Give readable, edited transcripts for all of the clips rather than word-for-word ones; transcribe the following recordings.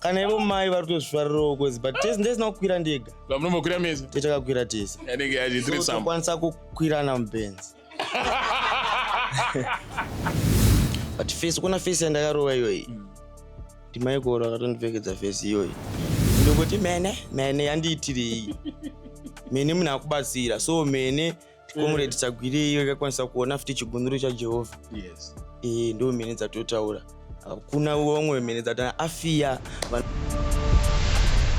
Kana ivo mai vari kutozvifarirawo kozi, but tese ndesina kukwira ndega. Vamunombokwira mese? Takakwira tese. Yanenge yachi threesome. Tokwanisa kukwirana mubenzi. But face, kuna face yandakarova iyoyi. Ndimaikoro akatondipfekedza face iyoyi. Ndokuti mene, mene yandiitirei. Mene munhu akubatsira. So mene comrade Tagwirei iyo ikakwanisa kuona futi chigunduru chaJehovha. Yes. Eh, ndo mene dzatotaura. Hakuna vamwe mene dzatana afiya.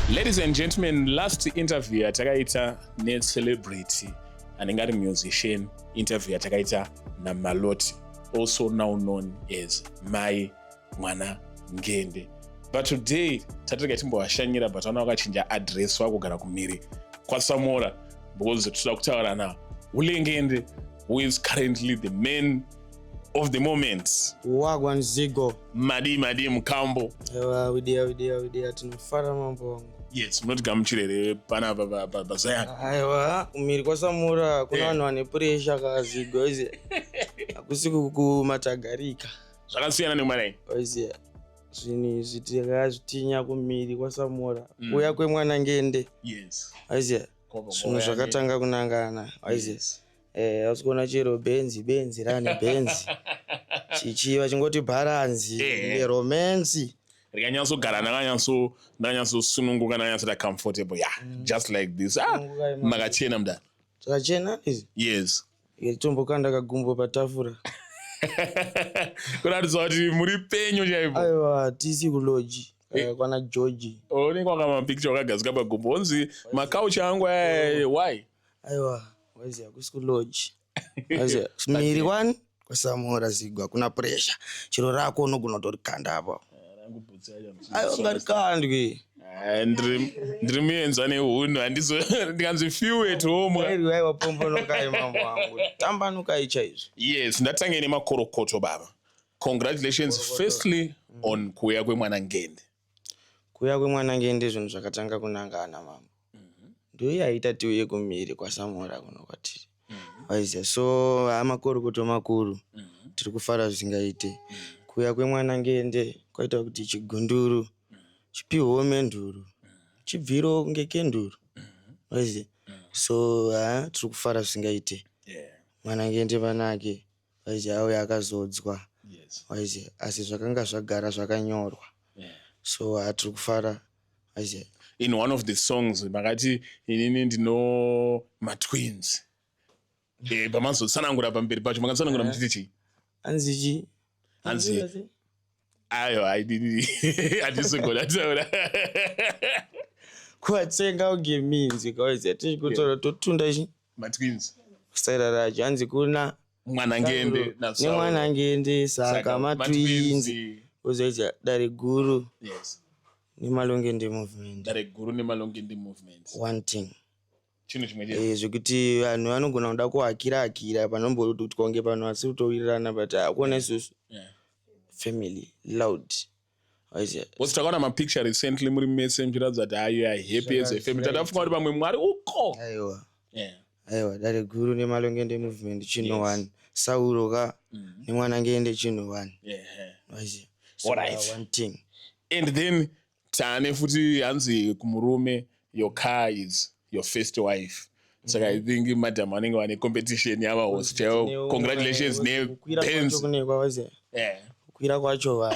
Ladies and gentlemen, last interview yatakaita necelebrity anenge ari musician, interview yatakaita naMaloti, also now known as Mai Mwana Ngende. But today tatirega timbovashanyira, but vana vakachinja address, vakugara kumhiri kwaSamora, because tinoda kutaura na Hulengende, who is currently the man of the moment. Wagwan Zigo. Madi madi mukambo. Ewa widia widia widia, tinofara mambo wangu. Yes, munotigamuchira here panapa paZion? Aiwa, kumhiri kwaSamora kuna vanhu vane pressure kaZigo izi. Hakusi kumatagarika. Zvakasiyana nemwana. Oiziya. Zvinhu izvi takazvitinya kumhiri kwaSamora. Kuuya kwemwana Ngende. Yes. Oiziya. Zvinhu zvakatanga kunangana. Oiziya. Eh, hausi kuona chero benzi benzi rane benzi. Chichi vachingoti bharanzi, romance. Rikanyatsogara ndakanyatsosununguka, ndakanyatsoita comfortable, yeah, just like this. Ah, makachena mudara. Takachena izvi. Yes. Tombokanda kagumbo patafura. Kuratidza kuti muri penyu chaipo. Aiwa, tisi kuloji kwana George. Unenge wakamapicture wakagadzika pagumbo, onzi makauchi angu aya, why? Aiwa, waiziya kusi kuloji. Waiziya miri kwani kwaSamora Zigo hakuna pressure. Chero rako unogona kutorikanda apo. Aiwa, ngarikandwi. Ndiri muenza nehunhu, handizo ndikanzi feel at home. Aiwa, aiwa, pombonokai mambo wangu. Tambanukai chaizvo. Yes, ndatange nemakorokoto baba. Congratulations firstly on kuuya kwemwana Ngende. Kuuya kwemwana Ngende zvinhu zvakatanga kunangana mambo. Ndiyo yaita tiuye kumhiri kwaSamora kuno kwatiri. Waiziya, so makorokoto makuru. Tiri kufara zvisingaite. Kuuya kwemwana Ngende kwaita kuti chigunduru chipihwewo menduru, chibvirewo kunge kenduru. Waiziya, so tiri kufara zvisingaite. Mwana Ngende panake, waiziya, auya akazodzwa. Waiziya, asi zvakanga zvagara zvakanyorwa. So tiri kufara. Waiziya. In one of the songs makati inini ndino matwins. Pamazotsanangura pamberi pacho makatsanangura muchiti chii? Hanzi chi? Hanzi ayo haidini handisogona taura. Kuvatsenga kunge minzi kawaiziya, tichikutaura totunda chi? Matwins. Staira racho hanzi kuna Mwana Ngende nemwana Ngende, saka matwins. Uzoita dare guru. Yes. NeMalongende movement. Dare guru neMalongende movement. One thing. Chinhu chimwe chete. Zvekuti vanhu vanogona kuda kuhakira hakira panomboitwa kunge vanhu vasiri kutowirirana, but hakuona isusu. Family loud. Waiziya. Because takaona mapicture recently muri mese muchiratidza kuti ah, you are happy as a family. Tadafunga kuti pamwe mwari uko. Aiwa. Aiwa, dare guru neMalongende movement chinhu one. Sauro ka nemwana Ngende chinhu one. Waiziya. So, Alright. one thing. And then tane futi hanzi kumurume your car is your first wife. Saka I think madam vanenge vane competition yava host chaivo. Congratulations Kukwira kwacho nebenz. kunekwa waiziya. Kukwira kwacho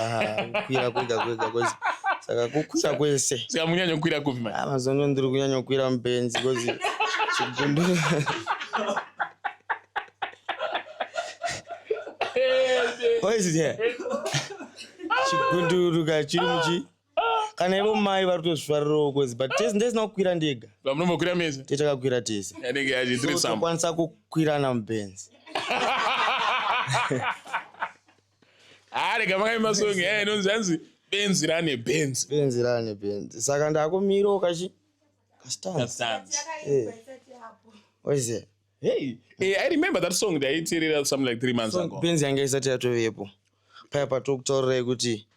kukwira kwega kwega kwese. Saka kukwira kwese. Saka munyanya kukwira kupi man? Mazuva ano ndiri kunyanya kukwira mubenzi kozi chigunduru. Waiziya. Chigunduru ka chiri muchi. Kana ivo mai vari kutozvifarirawo kozi, but tese ndesina kukwira ndega. Vamunombokwira mese? Takakwira tese. Yanenge yachi threesome. Tokwanisa kukwirana mubenzi. Ah, rega makaimba song inonzi hanzi benzi rane benzi. Benzi rane benzi. Saka ndakumirawo kachi kastanzi. Waiziya. Hey, I remember that song ndaiteerera something like 3 months ago. Benzi yanga isati yatovepo. Paya patokutaurirai kuti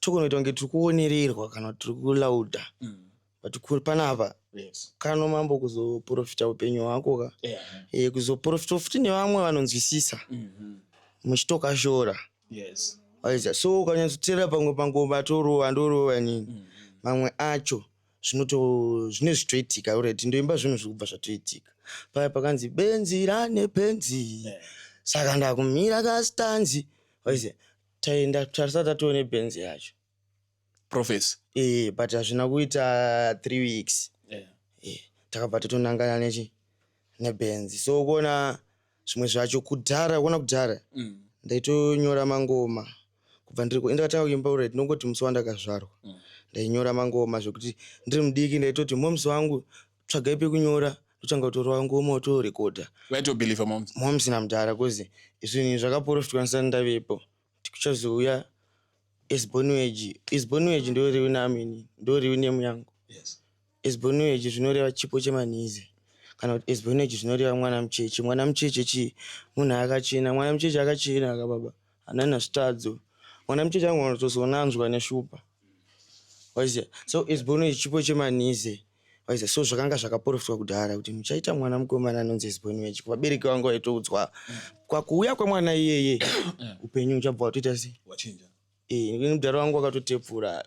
tokunoita kunge tiri kuonererwa kana tiri kulauda. But panapa Yes. kano mambo kuzoprofita upenyu hwako ka. Kuzoprofita futi nevamwe vanonzwisisa. Muchitokashora. Yes. Waiziya. So ukanyatsoteerera pamwe pangoma torova ndorova nini. Mamwe acho zvinoto zvine zvitoitika already, ndoimba zvinhu zviri kubva zvatoitika. Paya pakanzi benzi rane benzi, saka ndakumira kasitanzi, waiziya, taenda tarisati tatoone benzi yacho. Prophecy. But hazvina kuita 3 weeks. Takabva tatonangana nechi nebenzi. So kuona zvimwe zvacho kudhara, kuona kudhara ndaitonyora mangoma kubva ndiri ndakatanga kuimba already, ndongoti musi wandakazvarwa ndainyora mangoma, zvekuti ndiri mudiki ndaitoti, "Momusi wangu, tsvagai pekunyora," ndotanga kutorova ngoma, otorekodha. Vaitobelieva moms? Momusi namudhara, cause zvinhu zvakaprofitwa ndisati ndavepo kuti kuchazouya Esbonweg. Esbonweg ndo name, ndo name yangu. Esbonweg zvinoreva chipo chemanhize, kana kuti Esbonweg zvinoreva mwana mucheche. Mwana mucheche chii? Munhu akachena. Mwana mucheche akachena akababa, hanana zvitadzo. Mwana mucheche anogona kutozonanzwa neshupa, waiziya. So Esbonweg chipo chemanhize, waiziya. So zvakanga zvakaprofitwa kudhara kuti muchaita mwana mukomana anonzi Esbonweg. Vabereki vangu vaitoudzwa kwakuuya kwemwana iyeye upenyu uchabva watoita sei? Wachinja. Mudhara wangu wakatotepfura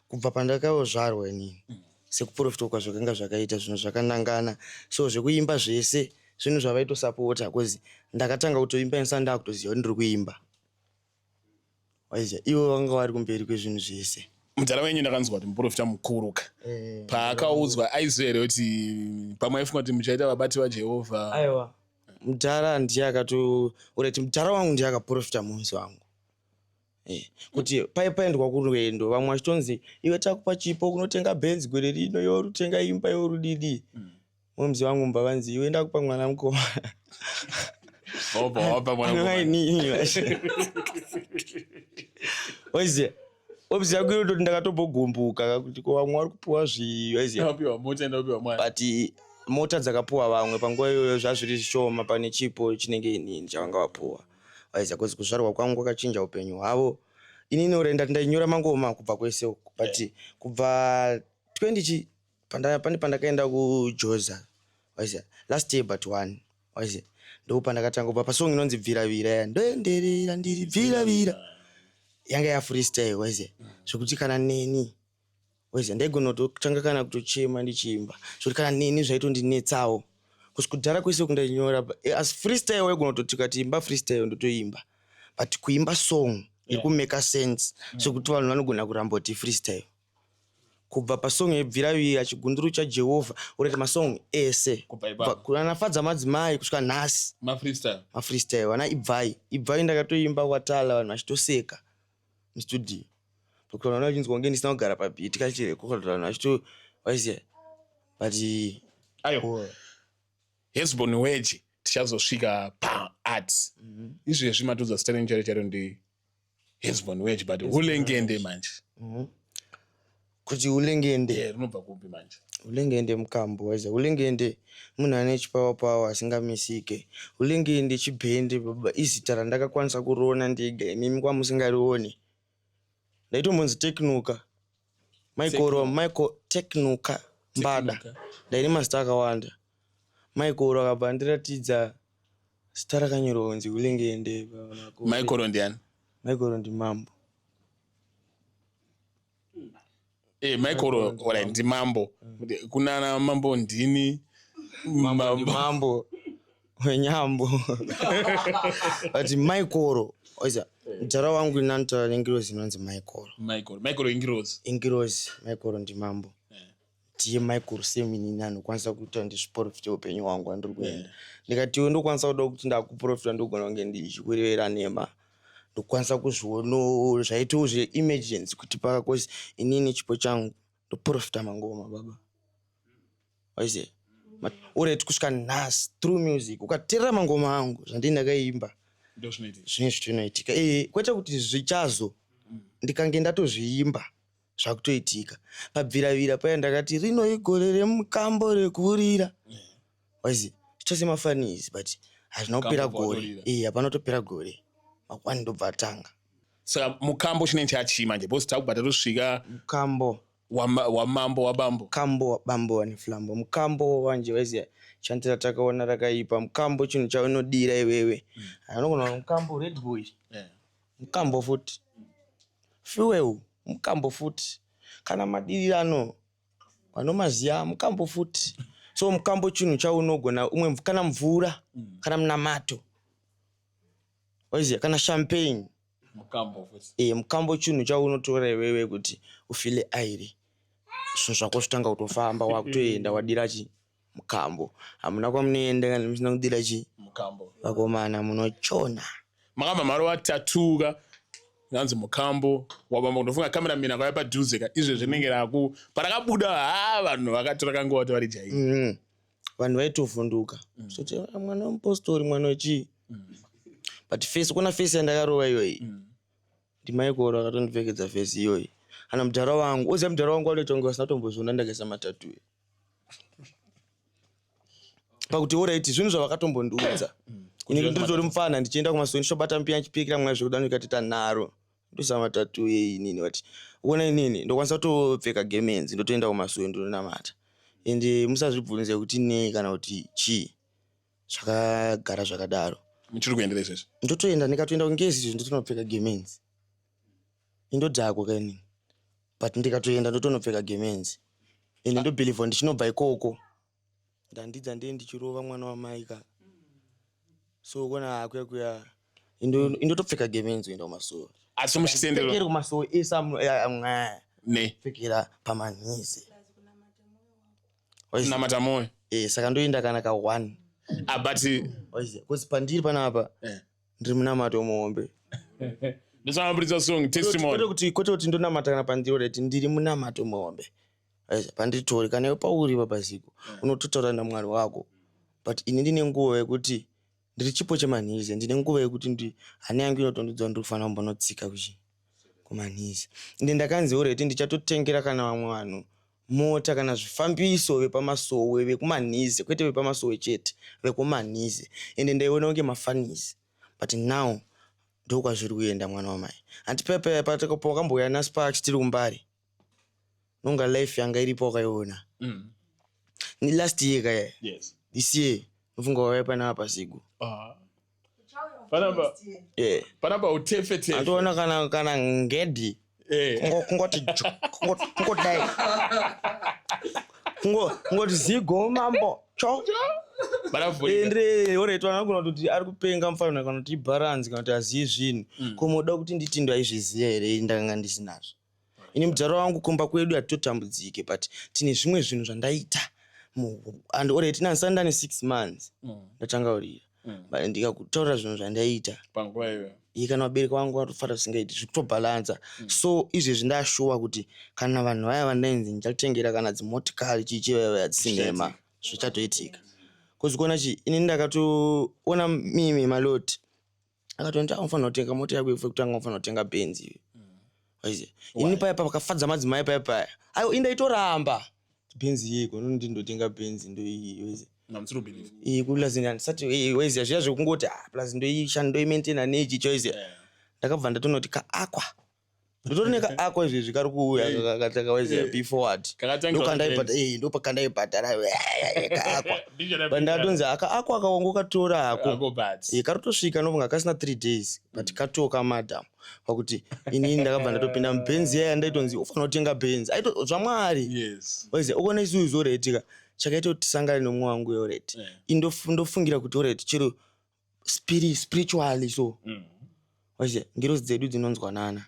kubva pandakazvarwa inini, sekuprofitwa kwazvakanga zvakaita. Zvinhu zvakanangana, so zvekuimba zvese zvinhu zvavaitosapota, cause ndakatanga kutoimba ndisati ndakutoziva kuti ndiri kuimba, waiziya. Ivo vanga vari kumberi kwezvinhu zvese. Mudhara wenyu ndakanzwa kuti muprofita mukuru ka. Paakaudzwa aiziva here kuti pamwe aifunga kuti muchaita vabati vaJehovha? Aiwa, mudhara ndiye akato urati, mudhara wangu ndiye akaprofita musi wangu kuti pai paendwa kurwendo, vamwe vachitonzi, "Iwe, takupa chipo, kunotenga bhenzi gore rino, iwe uri kutenga imba, iwe uri didi." Mumzi wangu mubva vanzi, "Iwe, ndakupa mwana mukomana." Wabva wapa mwana mukomana. Anovainini, waiziya. Obvisi yangu inototi ndakatombogumbuka kuti ko vamwe vari kupiwa zvii, waiziya. Wapiwa mota, enda wapiwa mwana. But mota dzakapiwa vamwe panguva iyoyo zvazviri zvishoma pane chipo chinenge inini chavanga vapuwa, waiziya, cause kuzvarwa kwangu kwakachinja upenyu hwavo. Inini ore ndati ndainyora mangoma kubva kwese uku, but kubva 20 chi pane pandakaenda kuJoza, waiziya, last year but one, waiziya, ndo pandakatanga kubva pasong inonzi "Bviravira" ya ndoenderera ndiri bviravira, yanga yafreestyle, waiziya, zvekuti kana neni, waiziya, ndaigona kutotanga kana kutochema ndichiimba, zvekuti kana neni zvaitondinetsawo kusi kudhara kwese kundainyora. Asi freestyle waigona kutoti ukati imba freestyle, ndotoimba, but kuimba song iri kumake sense sekuti vanhu vanogona kuramba kuti freestyle, kubva pasong yeBviravira, Chigunduru chaJehovha, urati masong ese. Kubva ipapo. Kunanafadza madzimai kusvika nhasi. Mafreestyle. Mafreestyle. Vana Ibvai, Ibvai ndakatoimba kwatala, vanhu vachitoseka mustudio, pakuti vanhu vachinzwa kunge ndisina kugara pabeat kachirekodha, vanhu vachito, waiziya, but Ayo, Hesbon Wedge, tichazosvika paart. Izvezvi matudza zita renyu chairo chairo ndi Hesbon Wedge, but Hulengende manje? Kuti Ulengende? Yeah, rinobva kupi manje? Ulengende mukambo, waiziya. Ulengende munhu ane chipawapawa asingamisike. Ulengende chibhende baba, izita randakakwanisa kuriona ndega, imimi kwamusingarioni. Ndaitombonzi Teknuka Maikoro, Michael Teknuka Mbada. Teknuka. Ndaine mazita akawanda. Maikoro akabva andiratidza zita rakanyorwa kunzi Ulengende pamakore. Maikoro ndiani? Maikoro ndimambo. Maikoro, alright, ndimambo. Kunana mambo ndini mambo. Mambo wenyambo, but Maikoro oiza mudhara wangu inanotaura nengirozi inonzi Maikoro. Maikoro, Maikoro ingirozi? Ingirozi. Maikoro ndimambo, ndiye Michael seminini anokwanisa kuita ndizviprofite upenyu hwangu wandiri kuenda. Ndikati iwe ndokwanisa kuda kuti ndakuprofita, ndogona kunge ndichikurevera nhema. Ndokwanisa kuzvionawo zvaitawo zveemergency kuti pakakosi inini chipo changu ndoprofita mangoma baba, waiziya. Alright, kusvika nhasi through music ukateerera mangoma angu zvandii ndakaimba, Ndo zvinoitika. Zvinhu zvinoitika, kwete kuti zvichazo, ndikange ndatozviimba zvakutoitika. Pabviravira paya ndakati rino igore remukambo rekurira, waiziya, zviita semafunnies, but hazvina kupera Mukambo gore. watorira. Hapana kutopera gore, makwani ndobva atanga. Saka mukambo chinenge chachii manje? Because takubva tatosvika Mukambo wamambo wabambo. Mukambo wabambo wane flambo, mukambo wanje, waiziya, chandira takaona rakaipa. Mukambo chinhu chaunodira iwewe, anogona mukambo Red Boy, mukambo futi fuel, mukambo futi. Kana madirirano vanomaziva mukambo futi. So mukambo chinhu chaunogona umwe, kana mvura, kana munamato, waiziva, kana champagne. Mukambo futi. Mukambo chinhu chaunotora iwewe kuti ufile airi zvinhu zvako zvitanga kutofamba. Wakutoenda wadira chi mukambo, hamuna kwamunoenda kana musina kudira chi mukambo. Vakomana, munochona. Makabva marova tatuka yanzi mukambo wabamba. Ndofunga cameraman akauya padhuze ka izvezvi rinenge raku parakabuda. Ha, vanhu vakatora kanguva kuti vari jai. Vanhu vaitovhunduka soti, "Ah, mwana wemupostori, mwana wechii?" But face, kuna face yandakarova iyoyi, ndiMaikoro akatondipfekedza face iyoyi. Kana mudhara wangu, uziva mudhara wangu watoita kunge vasina kutombozviona ndakaisa matattoo. Pakuti alright, zvinhu zvavakatombondiudza ini nditori mufana, ndichienda kumasoni, ndichobata mbiya, ndichipikira mwana zvekuda, ndikatita nharo, ndoisa matattoo inini. Vati uona inini ndokwanisa kutopfeka gemenzi, ndotoenda kumasoni, ndonamata. Ende musazvibvunze kuti nei kana kuti chii, zvakagara zvakadaro. Muchiri kuendera izvezvi? Ndotoenda, ndikatoenda kungezi izvo ndotonopfeka gemenzi. Indodhakwa kainini, but ndikatoenda ndotonopfeka gemenzi. Ende ndobhilivha ndichinobva ikoko ndandidza ndee ndichirova mwana wamai ka. So kona kuya kuya indotopfeka gemenzi kuenda kumasowe. Asi muchitendero? Pfekeri kumasowe ese amwe. Ne. Pfekera pamanhize. Namata moyo. Saka ndoenda kana ka one. Ah, but because pandiri panapa ndiri munamato muhombe. Ndosamaburitsa song testimony. Kwete kuti ndonamata kana pandiri reti, ndiri munamato muhombe. Aiza, panditori kana iwe pauri papaziko unototaura namwari wako, but ini ndine nguva yekuti ndiri chipo chemanhize. Ndine nguva yekuti hana yangu inotondiudza kuti ndiri kufanira kumbonotsika kuchi kumanhize. Ende ndakanzi already ndichatotengera kana vamwe vanhu mota kana zvifambiso vepamasowe vekumanhize, kwete vepamasowe chete, vekumanhize. Ende ndaiona kunge mafanisi, but now ndokwazviri kuenda, mwana wamai. Handi pepe pawakambouya naSparks tiri kumbari, nonga life yanga iripo wakaiona. Ni last year kaya. Yes. This year nofunga wauya panapa pasiku. Ah. Panapa panapa utefe tefe. Andiona kana ngedhi. Kungoti kungodai, kungoti zigo mambo cho. Baravhurika. Ende alright, vanhu vanogona kutoti ari kupenga mufanira, kana kuti ibharanzi, kana kuti azivi zvinhu. Ko moda kuti nditi ndaizviziva here? Ndakanga ndisinazvo ini. Mudhara wangu, kumba kwedu hatitotambudzike, but tine zvimwe zvinhu zvandaita. And alright, ndandisati ndane 6 months ndatanga kurira, but ndikakutaurira zvinhu zvandaita panguva iyoyo, iye kana vabereki vangu vatofara zvisingaiti, zvikutobhalanza. So izvezvi ndashuwa kuti kana vanhu vaya vandainzi ndichatengera kana dzimotikari chichi vaya, hadzisi nhema, zvichatoitika. Kuzi kuona chi ini ndakatoona mimi Maloti akatonditi unofanira kutenga mota yako ife kutanga, unofanira kutenga Benzi iwe. Waiziya ini paya pakafadza madzimai paya paya, aiwa, ini ndaitoramba Benzi yeko, nonoti ndotenga Benzi ndoiyi, waiziya. Namusiri kubelieve. Iyi plus handisati, waiziya, zviya zvekungoti, ah, plus ndoishanda, ndoimaintaina nechi choiziya. Ndakabva ndatonoti kaAqua, ndotori nekaAqua izvezvi kari kuuya kakataka, waiziya, be forward. Kakatangira Ndopakandaibhadhara kaAqua, but ndatonzi akaAqua kawangu katora hako. Ako but Karotosvika nobva kasina 3 days, but katoka madam pakuti inini ndakabva ndatopinda muBenzi yaya. Ndaitonzi ufanira kutenga Benzi aito zvamwari. Waiziya, ukaona isusu already ka chakaita kuti tisangane nomwe wangu already, ndofungira kuti already chero spiritually so, waiziya, ngirozi dzedu dzinonzwanana.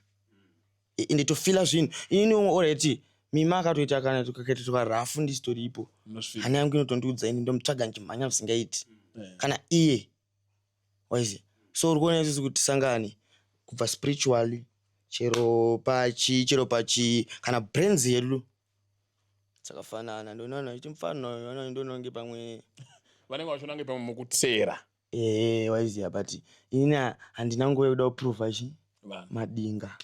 Ende tofila zvinhu. Inini already mima akatoita kana kakaita tukarafu ndisitoripo, Unosvika. hana yangu inotondiudza, ini ndomutsvaga ndichimhanya zvisingaiti, kana iye, waiziya. So uri kuona isusu kuti tisangane kubva spiritually, chero pachi, chero pachi, kana brains yedu dzakafanana. Ndoona achiti mufana, ndononge pamwe Vanenge vachiona kunge pamwe mukuteera. Ee, waiziya, but inini handina nguva yekuda kuprova chi vanhu. Madinga,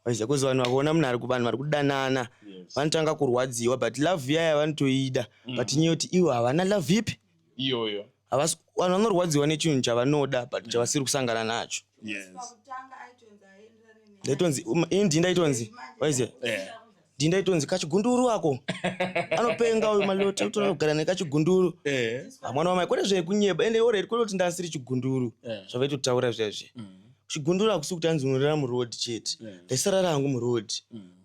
waiziya, kuzi vanhu vakaona munhu ari vanhu vari kudanana, vanotanga kurwadziwa, but love yaya vanotoida, but inyaya yekuti ivo havana love ipi iyoyo. Havasi vanhu vanorwadziwa nechinhu chavanoda but chavasiri kusangana nacho. Pakutanga aitonzi aenderane ne Ndaitonzi ini ndii ndaitonzi, waiziya, ndii ndaitonzi kachigunduru ako, anopenga uyu Maloti, akutoda kugara nekachigunduru. Mwana wamai, kwete zvekunyeba. Ende already kwete kuti ndasiri chigunduru, zvavaitotaura zviya zviya. Chigunduru hakusi kuti anzi unorara muroad chete. Ndaisarara hangu muroad,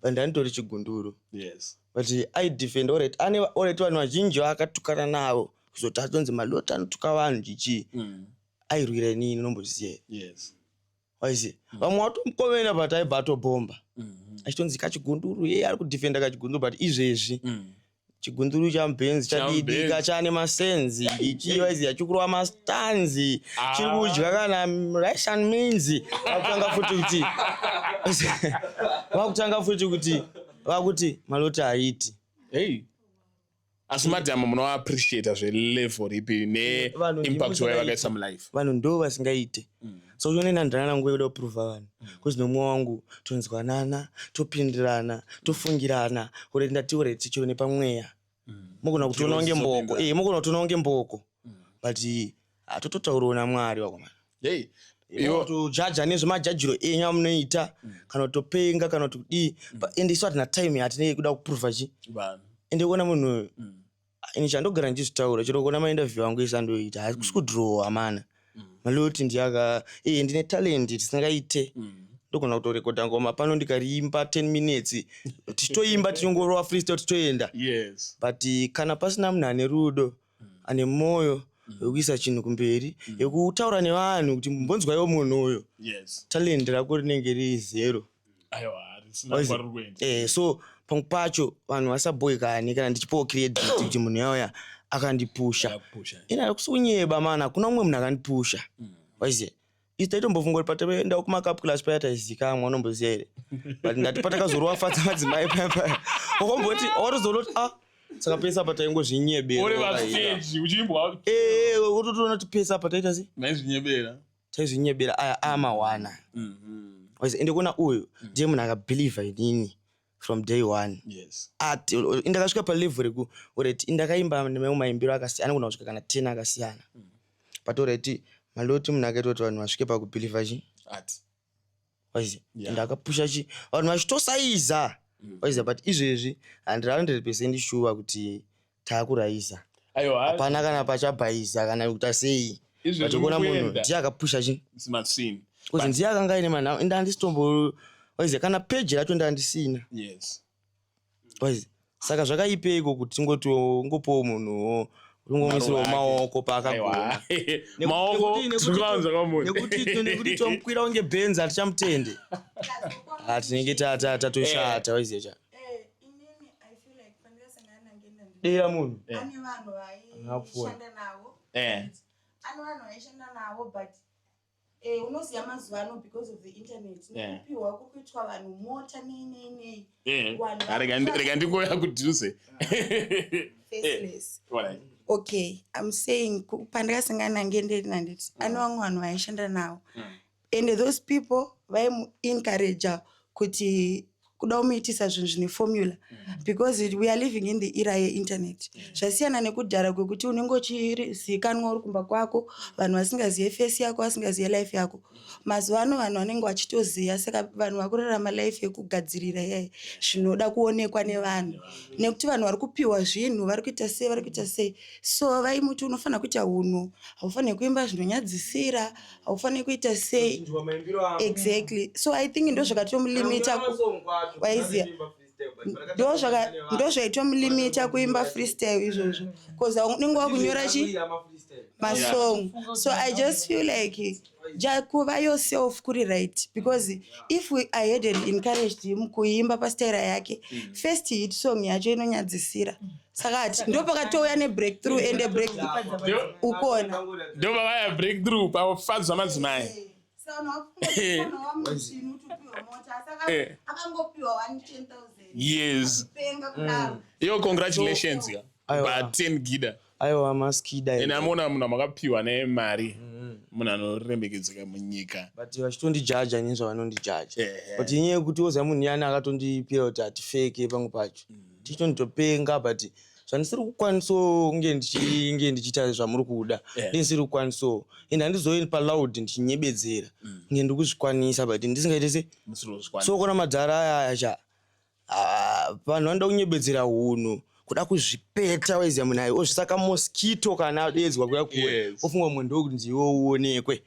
but ndanditori chigunduru. But aidefend, alright, ane, alright, vanhu vazhinji vaakatukana navo kuzoti atonzi Maloti anotuka vanhu chichii, airwira inini, unomboziva. Waiziva, vamwe vatomukomenda, but aibva atobhomba achitonzi kachigunduru, ye ari kudefenda kachigunduru. But izvezvi chigunduru chamubhenzi chadidika, chane masenzi ichi, waiziva, chikurova mastanzi, chiri kudya kana rice and minzi. Vakutanga futi kuti vakuti Maloti haiti. Hey, asi madhamu munoappreciata zvelevel ripi Vanhu neimpact ndimo wayo vakaisa mulife? Vanhu ndo vasingaite. So uchiona ndandirana nguva yekuda kuprova vanhu, kuzi nomwe wangu tonzwanana, topindirana, tofungirana uri ndati uri tichiro nepamweya mugona kutoona kunge mboko, mugona kutoona kunge mboko, but hatototauriwo naMwari, vakomana. Hey, iwo Tojaja nezvemajajiro enyu amunoita, kana kutopenga kana kuti kudii. Ende isu hatina time yatinei kuda kuprova chi. Vanhu. Ende kuona munhu, ini chandogara ndichizvitaura chero kuona mainterview angu ese andoita, hakusi kudhirowa mana. Maloti ndiyaka, ndine talent tisingaite. Ndogona kutorekodha ngoma pano, ndikariimba 10 minutes, tichitoimba, tichingorova freestyle, tichitoenda. But kana pasina munhu ane rudo, ane mwoyo wekuisa chinhu kumberi, yekutaura nevanhu kuti mbonzwaiwo munhu uyu, talent rako rinenge riri zero. Aiwa, risina kwariri kuenda. So pamwe pacho vanhu vasabhoikani kana ndichipawo credit kuti munhu yauya akandipusha. Akupusha. Ina kusi kunyeba mana, hakuna umwe munhu akandipusha, waiziya. Isu taitombofunga kuti pataiendawo kumacup class paya taizikamwa, unomboziya here? But ndati patakazorova Fadza Madzimai paya paya, wakomboti wakatozoona kuti, ah, saka pese apa Uri taingozvinyebera. pastage uchiimbwa. Wototoona kuti pese apa taita sei? Maizvinyebera. Taizvinyebera. Aya amawana. Waiziya, ende kuona uyu ndiye munhu akabhilivha inini from day one. Ati indakasvika palevel reku, alright, indakaimba nemamwe maimbiro akasiyana, anogona kusvika kana 10 akasiyana, but alright, Maloti munhu akaita kuti vanhu vasvike pakubhilivha chi. Ati. Waiziya, ndakapusha chi, vanhu vachitosaiza, waiziya. But izvezvi handiri 100% sure kuti taakuraisa. Aiwa. Hapana kana pachabhaisa kana kuita sei. Izvezvi But kuona munhu mukuenda. ndiye akapusha chi. Masini. Kuzi ndiye akanga aine manhau, ende handisitombo, waiziya, kana peji racho ndandisina. Waiziya, saka zvakaipeiko kuti tingoti ungopowo munhuwo, ungomuisirawo Maruva ake. maoko paakagona? Aiwa, maoko tiri kuanza kwamunhu. Nekuti tomukwira kunge bhenzi, hatichamutende, hatinenge tatoshata, waiziya cha. Inini I feel like pandakasangana naNgenda Dera munhu. ane vanhu Akapfuura. vaishanda navo. Ane vanhu vaishanda navo, but unoziva mazuva ano, because of the internet nekupiwa kuri kuitwa vanhu mota, nei nei nei. Vanhu Ah, rega ndingoya kudhuze. Faceless. Alright. Okay, I'm saying pandakasangana naNgendeni, nanditi ane vamwe vanhu vaishanda navo, and those people vaimuencouraja kuti kuda kumuitisa zvinhu zvine formula, because we are living in the era yeinternet. Zvasiyana nekudhara kwekuti unenge uchizikanwa uri kumba kwako, vanhu vasingazive face yako, vasingazive life yako. Mazuva ano vanhu vanenge vachitoziva, saka vanhu vakurarama life yekugadzirira iyai zvinoda kuonekwa nevanhu, nekuti vanhu vari kupiwa zvinhu, vari kuita sei, vari kuita sei. So vaimuti unofanira kuita unhu, haufaniri kuimba zvinonyadzisira, haufaniri kuita sei exactly. So I think ndo zvakatomulimita, waiziya, ndo zvaitomulimita kuimba freestyle izvozvo, because unenge wakunyora chi masong. So I just feel like ja kuva yourself kuri right, because if I hadn't encouraged him kuimba pastaira yake, first hit song yacho inonyadzisira, saka ati ndo pakatouya nebreakthrough, ende breakthrough ukona. Ndo pavaya breakthrough paFadza Madzimai. Akangopiwa 110,000. Penga kudaro. Iyo congratulations ka. Aiwa. Pa 10 gida. Aiwa, maskida. Ende amuona munhu amakapiwa nemari, munhu anoremekedzeka munyika. But vachitondijaja nezvavanondijaja, but inyaya yekuti woziva munhu yani akatondipira kuti hatifeke, pamwe pacho tichitonditopenga, but zvandisiri kukwanisawo kunge ndichinge ndichiita zvamuri kuda, ndisiri kukwanisawo, ende handizoendi paloud ndichinyebedzera kunge ndiri kuzvikwanisa, but ndisingaite se. Musiri kuzvikwanisa. So kona madhara aya aya cha, ah, vanhu vanoda kunyebedzera hunhu, kuda kuzvipeta, waiziya, munhu ayi ozvisaka mosquito kana adedzwa kuya kuya, ofunga mumwe ndokunzi iwe uonekwe.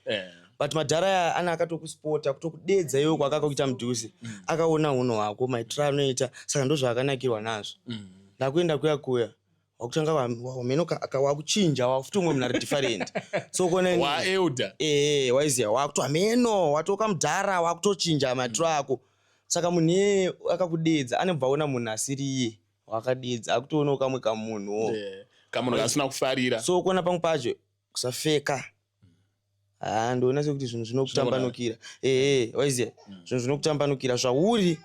But madhara aya ana akatokusipota, kutokudedza iwe kwakakakuita mudhuze. Akaona unhu hwako, maitiro anoita, saka ndozvaakanakirwa nazvo. Ndakuenda kuya kuya, wakutanga wameno wakuchinja, wakuti umwe munhu ari different. So kuona Waelder. Ee, waiziya, wakuti ameno watoka mudhara, wakutochinja maitiro ako. Saka munhu iyeye akakudedza anobva aona munhu asiri iye wakadedza, akutoonawo kamwe kamunhuwo. Kamunhu kasina kufarira. So kuona pamwe pacho kusafeka, ha, ndoona sekuti zvinhu zvinokutambanukira. Ehe, waiziya, zvinhu zvinokutambanukira zvauri.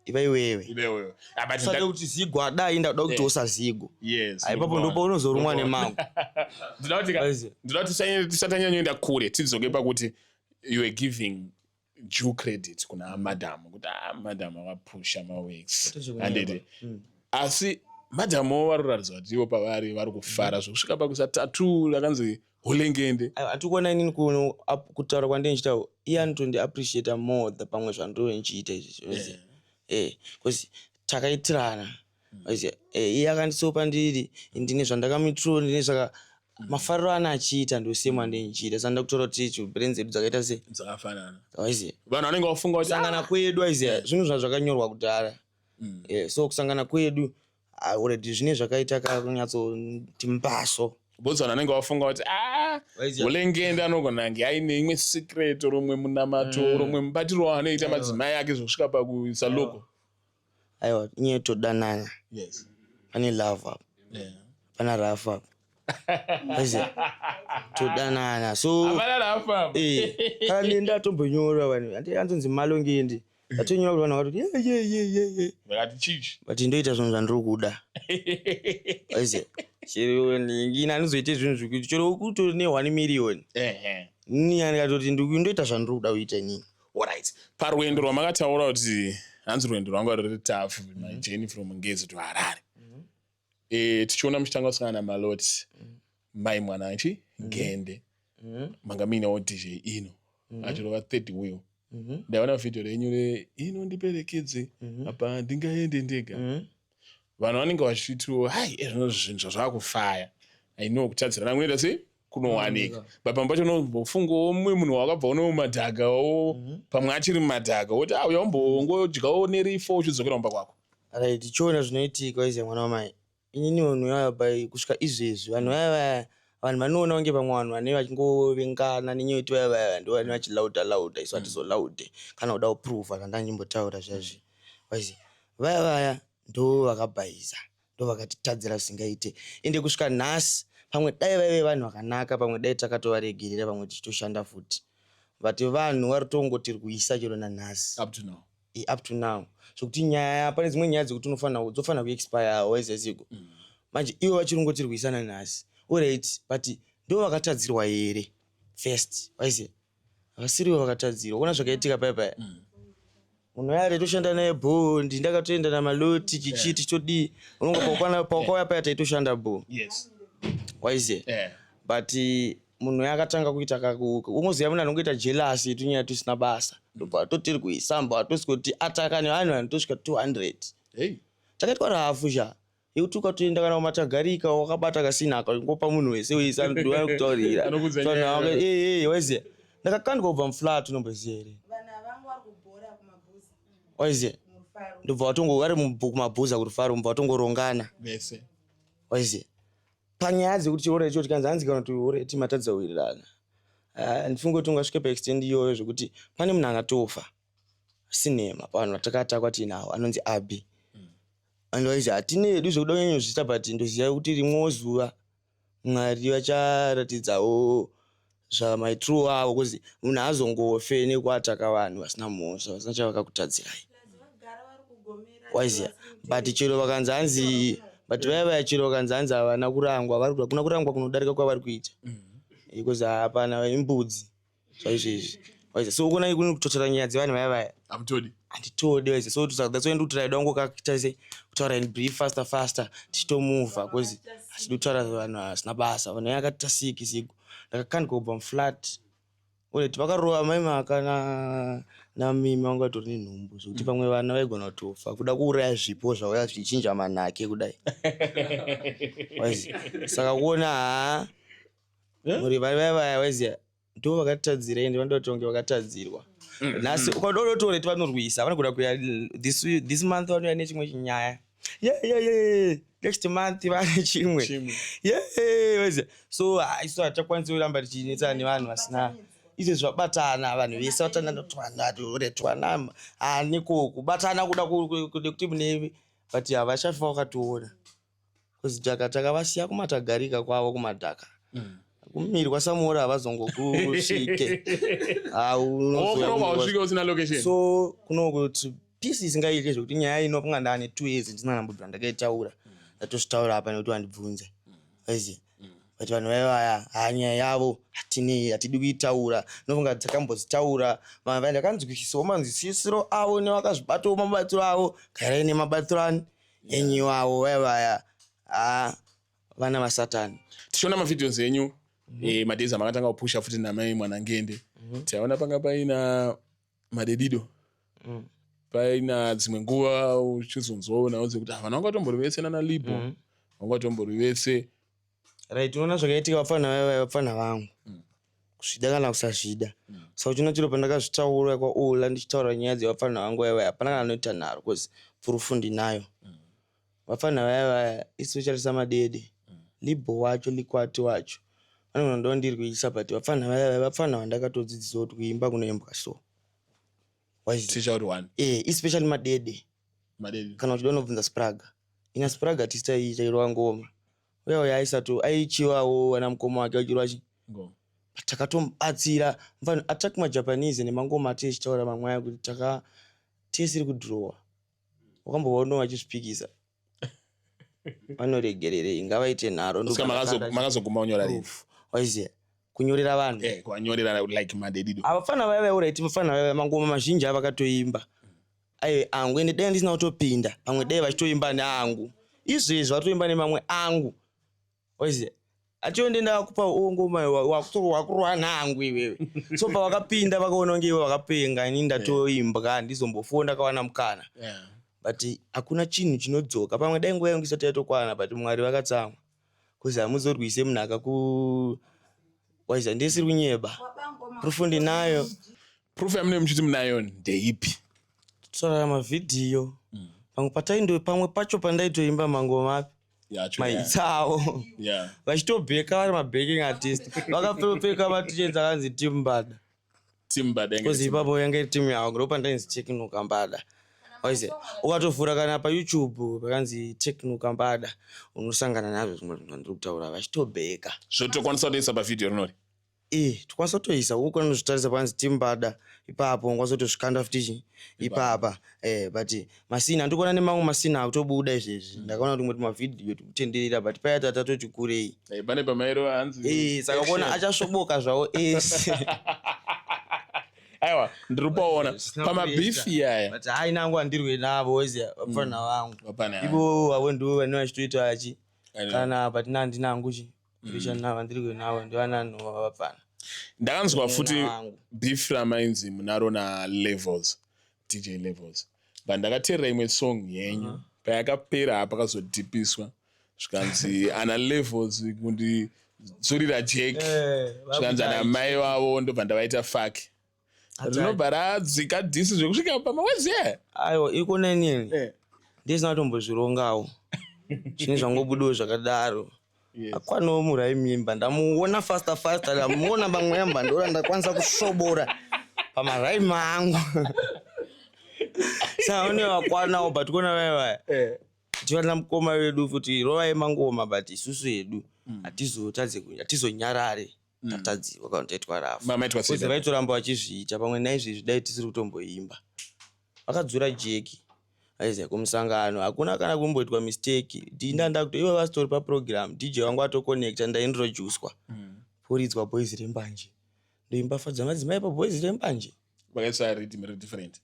Iva iwewe. Iwewe. Ah, but usade kuti zigo adai, ndakuda kuti usazigo. Ipapo ndipo unozorumwa nemago. Ndinoda kuti Waiziya. Ndinoda kuti tisati tanyanyoenda kure, tidzoke pakuti you were giving due credit kuna madam, kuti ah, madam akapusha maworks, handiti? Asi madhamu vari kuratidza kuti ivo pavari vari kufara zvokusvika pakuisa tattoo rakanzi Hulengende. Aiwa, handikuona inini kuno kutaura kwandindichita, iye anotondiappreciata more than pamwe zvandove ndichiita izvi, waiziya. Because takaitirana, waiziya. Iye akandisopa, ndiri ndine zvandakamuitirawo, ndine zvaka mafariro ana achiita ndosemo andindichiita. Saka ndakutora kuti icho brain dzedu dzakaita sei? Dzakafanana. Waiziya. Vanhu vanenge vafunga kuti Kusangana kwedu, waiziya, zvinhu zvakanyorwa kudhara. So kusangana kwedu, ah, already zvine zvakaita kakunyatsoti mbaso. Because vanhu vanenge vafunga kuti ah, Waiziya. Hulengende anogona kunge aine imwe secret, rumwe munamato, rumwe mubatiro waanoita madzimai ake zvokusvika pakuisa logo. Aiwa, inyaya todanana. Pane love apa. Pana rafu apa, waiziya, todanana, so Hapana rafu apa. Kana ndini ndatombonyora vanhu andi anzonzi Malongendi, ndatonyora kuti vanhu vakatoti ye ye ye ye ye. Vakati chichi? But ndoita zvinhu zvandiri kuda, waiziya. Chero ndingina andizoite zvinhu zvekuti chero kutori ne1 million, ini andikatoti ndoita zvandiri kuda kuita inini. Alright, parwendo rwamakataura kuti hanzi rwendo rwanga ruri tough, my journey from Ngezi to Harare, tichiona muchitanga kusangana naMaloti, mai mwananchi Ngende, manga muinewo DJ Ino achirova third wheel. Ndaona vhidhio renyu re ino ndiperekedze apa ndingaende ndega. Vanhu vanenge vachitiwo hai, ezvino zvinhu zvazvakufaya. I know kutadzirana kunoita sei kunowanika, but pamwe pacho unombofungawo mumwe munhu wakabva uno mumadhagawo, pamwe achiri mumadhaga, woti ah, uya umbongodyawo nerifo uchidzokera kumba kwako. Right, chiona zvinoitika, waiziya, mwana wamai, inini vanhu vaya pai kusvika izvezvi, vanhu vaya vaya, vanhu vanoona kunge pamwe vanhu vanenge vachingovengana nenyaya yekuti vaya vaya ndo vanenge vachilauda lauda. Isu hatizolaude kana kuda kuprova zvandanyimbotaura zvazvi, waiziya. Vaya vaya ndo vakabhaisa, ndo vakatitadzira zvisingaite. Ende kusvika nhasi, pamwe dai vaive vanhu vakanaka, pamwe dai takatovaregerera, pamwe tichitoshanda futi. But vanhu vari tongoti kuisa chero nanhasi. Up to now. Up to now, zvokuti nyaya, pane dzimwe nyaya dzekuti unofanira dzofanira kuexpire, waiziya siko. Manje ivo vachiri ngoti rwisana nhasi. Alright, but ndo vakatadzirwa here first, waiziya? Havasirivo vakatadzirwa. Kuona zvakaitika paya paya, munhu yari toshanda naye bho, ndi ndakatoenda naMaloti chichi tichitodii, unonga paukauya paya taitoshanda bho, waiziya. But munhu yakatanga kuita kaku ungoziva munhu anongoita jealous, tunyaya tusina basa, ndobva totiri kuisamba, tosvikoti ataka nevanhu vanotosvika 200. Hey. Takaitwa rafu sha, yekuti ukatoenda kana kumatagarika wakabata kasina akangopa munhu wese wese anodiwa kutaurira. Anokudza nyaya. Waiziya, ndakakandwa kubva muflat, unomboziya here? Vanhu avangu vari kubhora kumabhuza. Waiziya. Murufaro. Ndobva watongo vari kumabhuza kurufaro, mubva watongorongana. Vese. Waiziya, panyaya dzekuti chiora icho tikanzi hanzi kana kuti alright, matadza kuwirirana, handifungi kuti ungasvike paextent iyoyo zvekuti pane munhu angatofa sinema pavanhu vatakatakwa tiinavo anonzi Abi. And waiziya, hatine hedu zvekuda kunyanyozviita, but ndoziva kuti rimwewo zuva Mwari vacharatidzawo zvamaitiro avo, kuzi munhu haazongofe nekuataka vanhu vasina mhosva, vasina chavakakutadzirai. Vagara vari kugomera. Waiziya, but chero vakanzi hanzi, but vaya vaya chero vakanzi hanzi havana kurangwa, hakuna kurangwa kunodarika kwavari kuita, because hapana imbudzi zvaizvezvi, waiziya. So ukona kuni kutotora nyaya dzevanhu vaya vaya. Hamutodi. Handitodi, waiziya. So that's why ndikutora dongo kakuita se kutaura in brief, faster faster, tichitomuvha, because hatidi kutaura vanhu vasina basa. Vanhu vaya vakaita siki siku, ndakakandwa kubva muflat. Alright, vakarova mai Maka namimi, vanga vatori nenhumbu, zvekuti pamwe vana vaigona kutofa, kuda kuuraya zvipo zvauya zvichinja manake kudai, waiziya. Saka kuona, haa, muri vaya vaya, waiziya. Ndo vakatadzira, ende vanoda kuti vange vakatadzirwa. Nhasi ukada unotoreti vanorwisa, vanogona kuya this month, vanouya nechimwe chinyaya, yeah, next month vane chimwe. Chimwe. Yeah, so isu hatichakwanisi kuramba tichinetsana nevanhu vasina izvo zvabatana. Vanhu vese vatana twana twana aniko kubatana kuda nekuti mune, but havachafa vakationa because dhaka takavasiya kumatagarika kwavo kumadhaka, kumiri kwaSamora havazongokusvike. Wokuroba usvike usina location. So kunokuti peace isingaite zvekuti nyaya ino kunga ndane 2 years ndisina nambobvira ndakaitaura. Ndatozvitaura apa nekuti vandibvunze, aiziva, but vanhu vaivaya hanyaya yavo hatinei, hatidi kuitaura. Nofunga takambozitaura, vanhu ndakanzwisisawo manzwisisiro avo nevakazvibatawo mabatiro avo. Garai nemabatiro ani enyu avo vaivaya, ha, vana vasatani. Tichiona mavideos enyu, madays amakatanga kupusha futi namai Mwanangende, taiona panga paina Madedido, paina dzimwe nguva uchizonzwawo dzekuti, "Ah, vanhu vangatombori vese nana Libo, vangatombori vese." Right, unoona zvakaitika, vapfana vaivaya vapfana vangu, kuzvida kana kusazvida. Saka uchiona chiro pandakazvitaura kwaOla ndichitaura nyaya dzevapfana vangu vaivaya, hapana kana anoita nharo because proof ndinayo. Vapfana vaivaya, especially saMadede, Libo wacho, Likwati wacho, vanogona ndo ndiri kuisa, but vapfana vaivaya vapfana vandakatodzidzisa kuti kuimba kunoimbwa so. Waiziva? Ticha kuti one. Especially Madede. Madede. Kana uchida unobvunza Spraga. Ina Spraga tisitairwa ngoma uya uya aisatu aichiwawo ana mukoma wake achirwa chi Ngoma. Takatomubatsira mufana attack maJapanese nemangoma atichitaura mamwe aya kuti taka tisiri kudhirowa. Wakambovaonawo vachizvipikisa? Vanoregererei? Ngavaite nharo. Saka makazoguma kunyora rini? Waiziva kunyorera vanhu? Kuvanyorera like Madedido. Avafana vaya vauraiti, vafana vaya mangoma mazhinji avakatoimba ai angu, ende dai ndisina kutopinda pamwe dai vachitoimba neangu. Izvezvi vatoimba nemamwe angu, waiziva? Ationde ndakupa ngoma wakurwa nangu iwewe. So pavakapinda vakaona kunge iwe vakapenga, ini ndatoimbwa, handizombofuwo ndakawana mukana. But hakuna chinhu chinodzoka. Pamwe dai nguva yangu isati yatokwana, but Mwari vakatsamwa kuzi hamuzorwise munhu akaku, waiziva? Ndisiri kunyeba, proof ndinayo. Proof yamunenge muchiti munayo ndeipi? Torara mavhidhiyo pamwe pataindo, pamwe pacho pandaitoimba mangoma api? Yacho. Mahits avo. Vachitobheka vari mabacking artist, vakapfeka matichets akanzi Team Mbada. Team Mbada. Because ipapo yange iri timu yavo, ndo pandainzi Tekno Kambada, waiziva? Ukatovhura kana paYouTube pakanzi Tekno Kambada, unosangana nazvo zvimwe zvinhu zvandiri kutaura, vachitobheka. Zvotokwanisa kutoisa pavhidhiyo rinori? Tokwanisa kutoisa uko unozvitarisa pakanzi Team Mbada ipapo, unokwanisa kutozvikanda futi chi ipapa. But masini handikuona nemamwe masini akutobuda izvezvi. Ndakaona kuti tumwe tumavhidhiyo tikutenderera, but paya tatatoti kurei. Pane pamairo hanzi Saka kuona achasvoboka zvavo ese. Aiwa, ndiri kupaona Zvisina pamabhifi kuita. yaya. But hai, nangu handirwe navo, weziya, vapfana vangu. Vapfana. Ivo avo ndivo vane vachitoita achi Aiwa. kana, but nandinangu chi ndichanavo, handirwe navo, ndivananhova vapfana. Ndakanzwa futi Vangu. beef ramainzi munaro naLevels, DJ Levels, but ndakateerera imwe song yenyu payakapera, pakazodhipiswa zvikanzi ana Levels kundidzurira jack, zvikanzi ana mai vavo ndobva ndavaita fuck, rinobva radzika diss zvekusvika pamaweziya. Aiwa, iko nenini ndisina kutombozvirongawo, zvine zvangobudawo zvakadaro. Akwanawo muraimimba, ndamuona faster faster, ndamuona pamwemba, ndora ndakwanisa kusvobora pamaraima angu. Saka une vakwanawo, but kuona vaya vaya tivana mukoma vedu futi, rovai mangoma, but isusu hedu hatizotadze, hatizonyarare tatadziwa kana taitwa rafu. Mamaitwa sei? Kuzi vaitoramba vachizviita pamwe naizvezvi dai tisiri kutomboimba. Vakadzura jeki aiziya kumusangano, hakuna kana kumboitwa mistake. Ndinda ndakuto ivo vasitori paprogram, DJ wangu atokonekta, ndaintroducwa, poridzwa Boys Rembanje, ndoimba Fadza Madzimai paBoys Rembanje. Vakaisa rhythm ri different.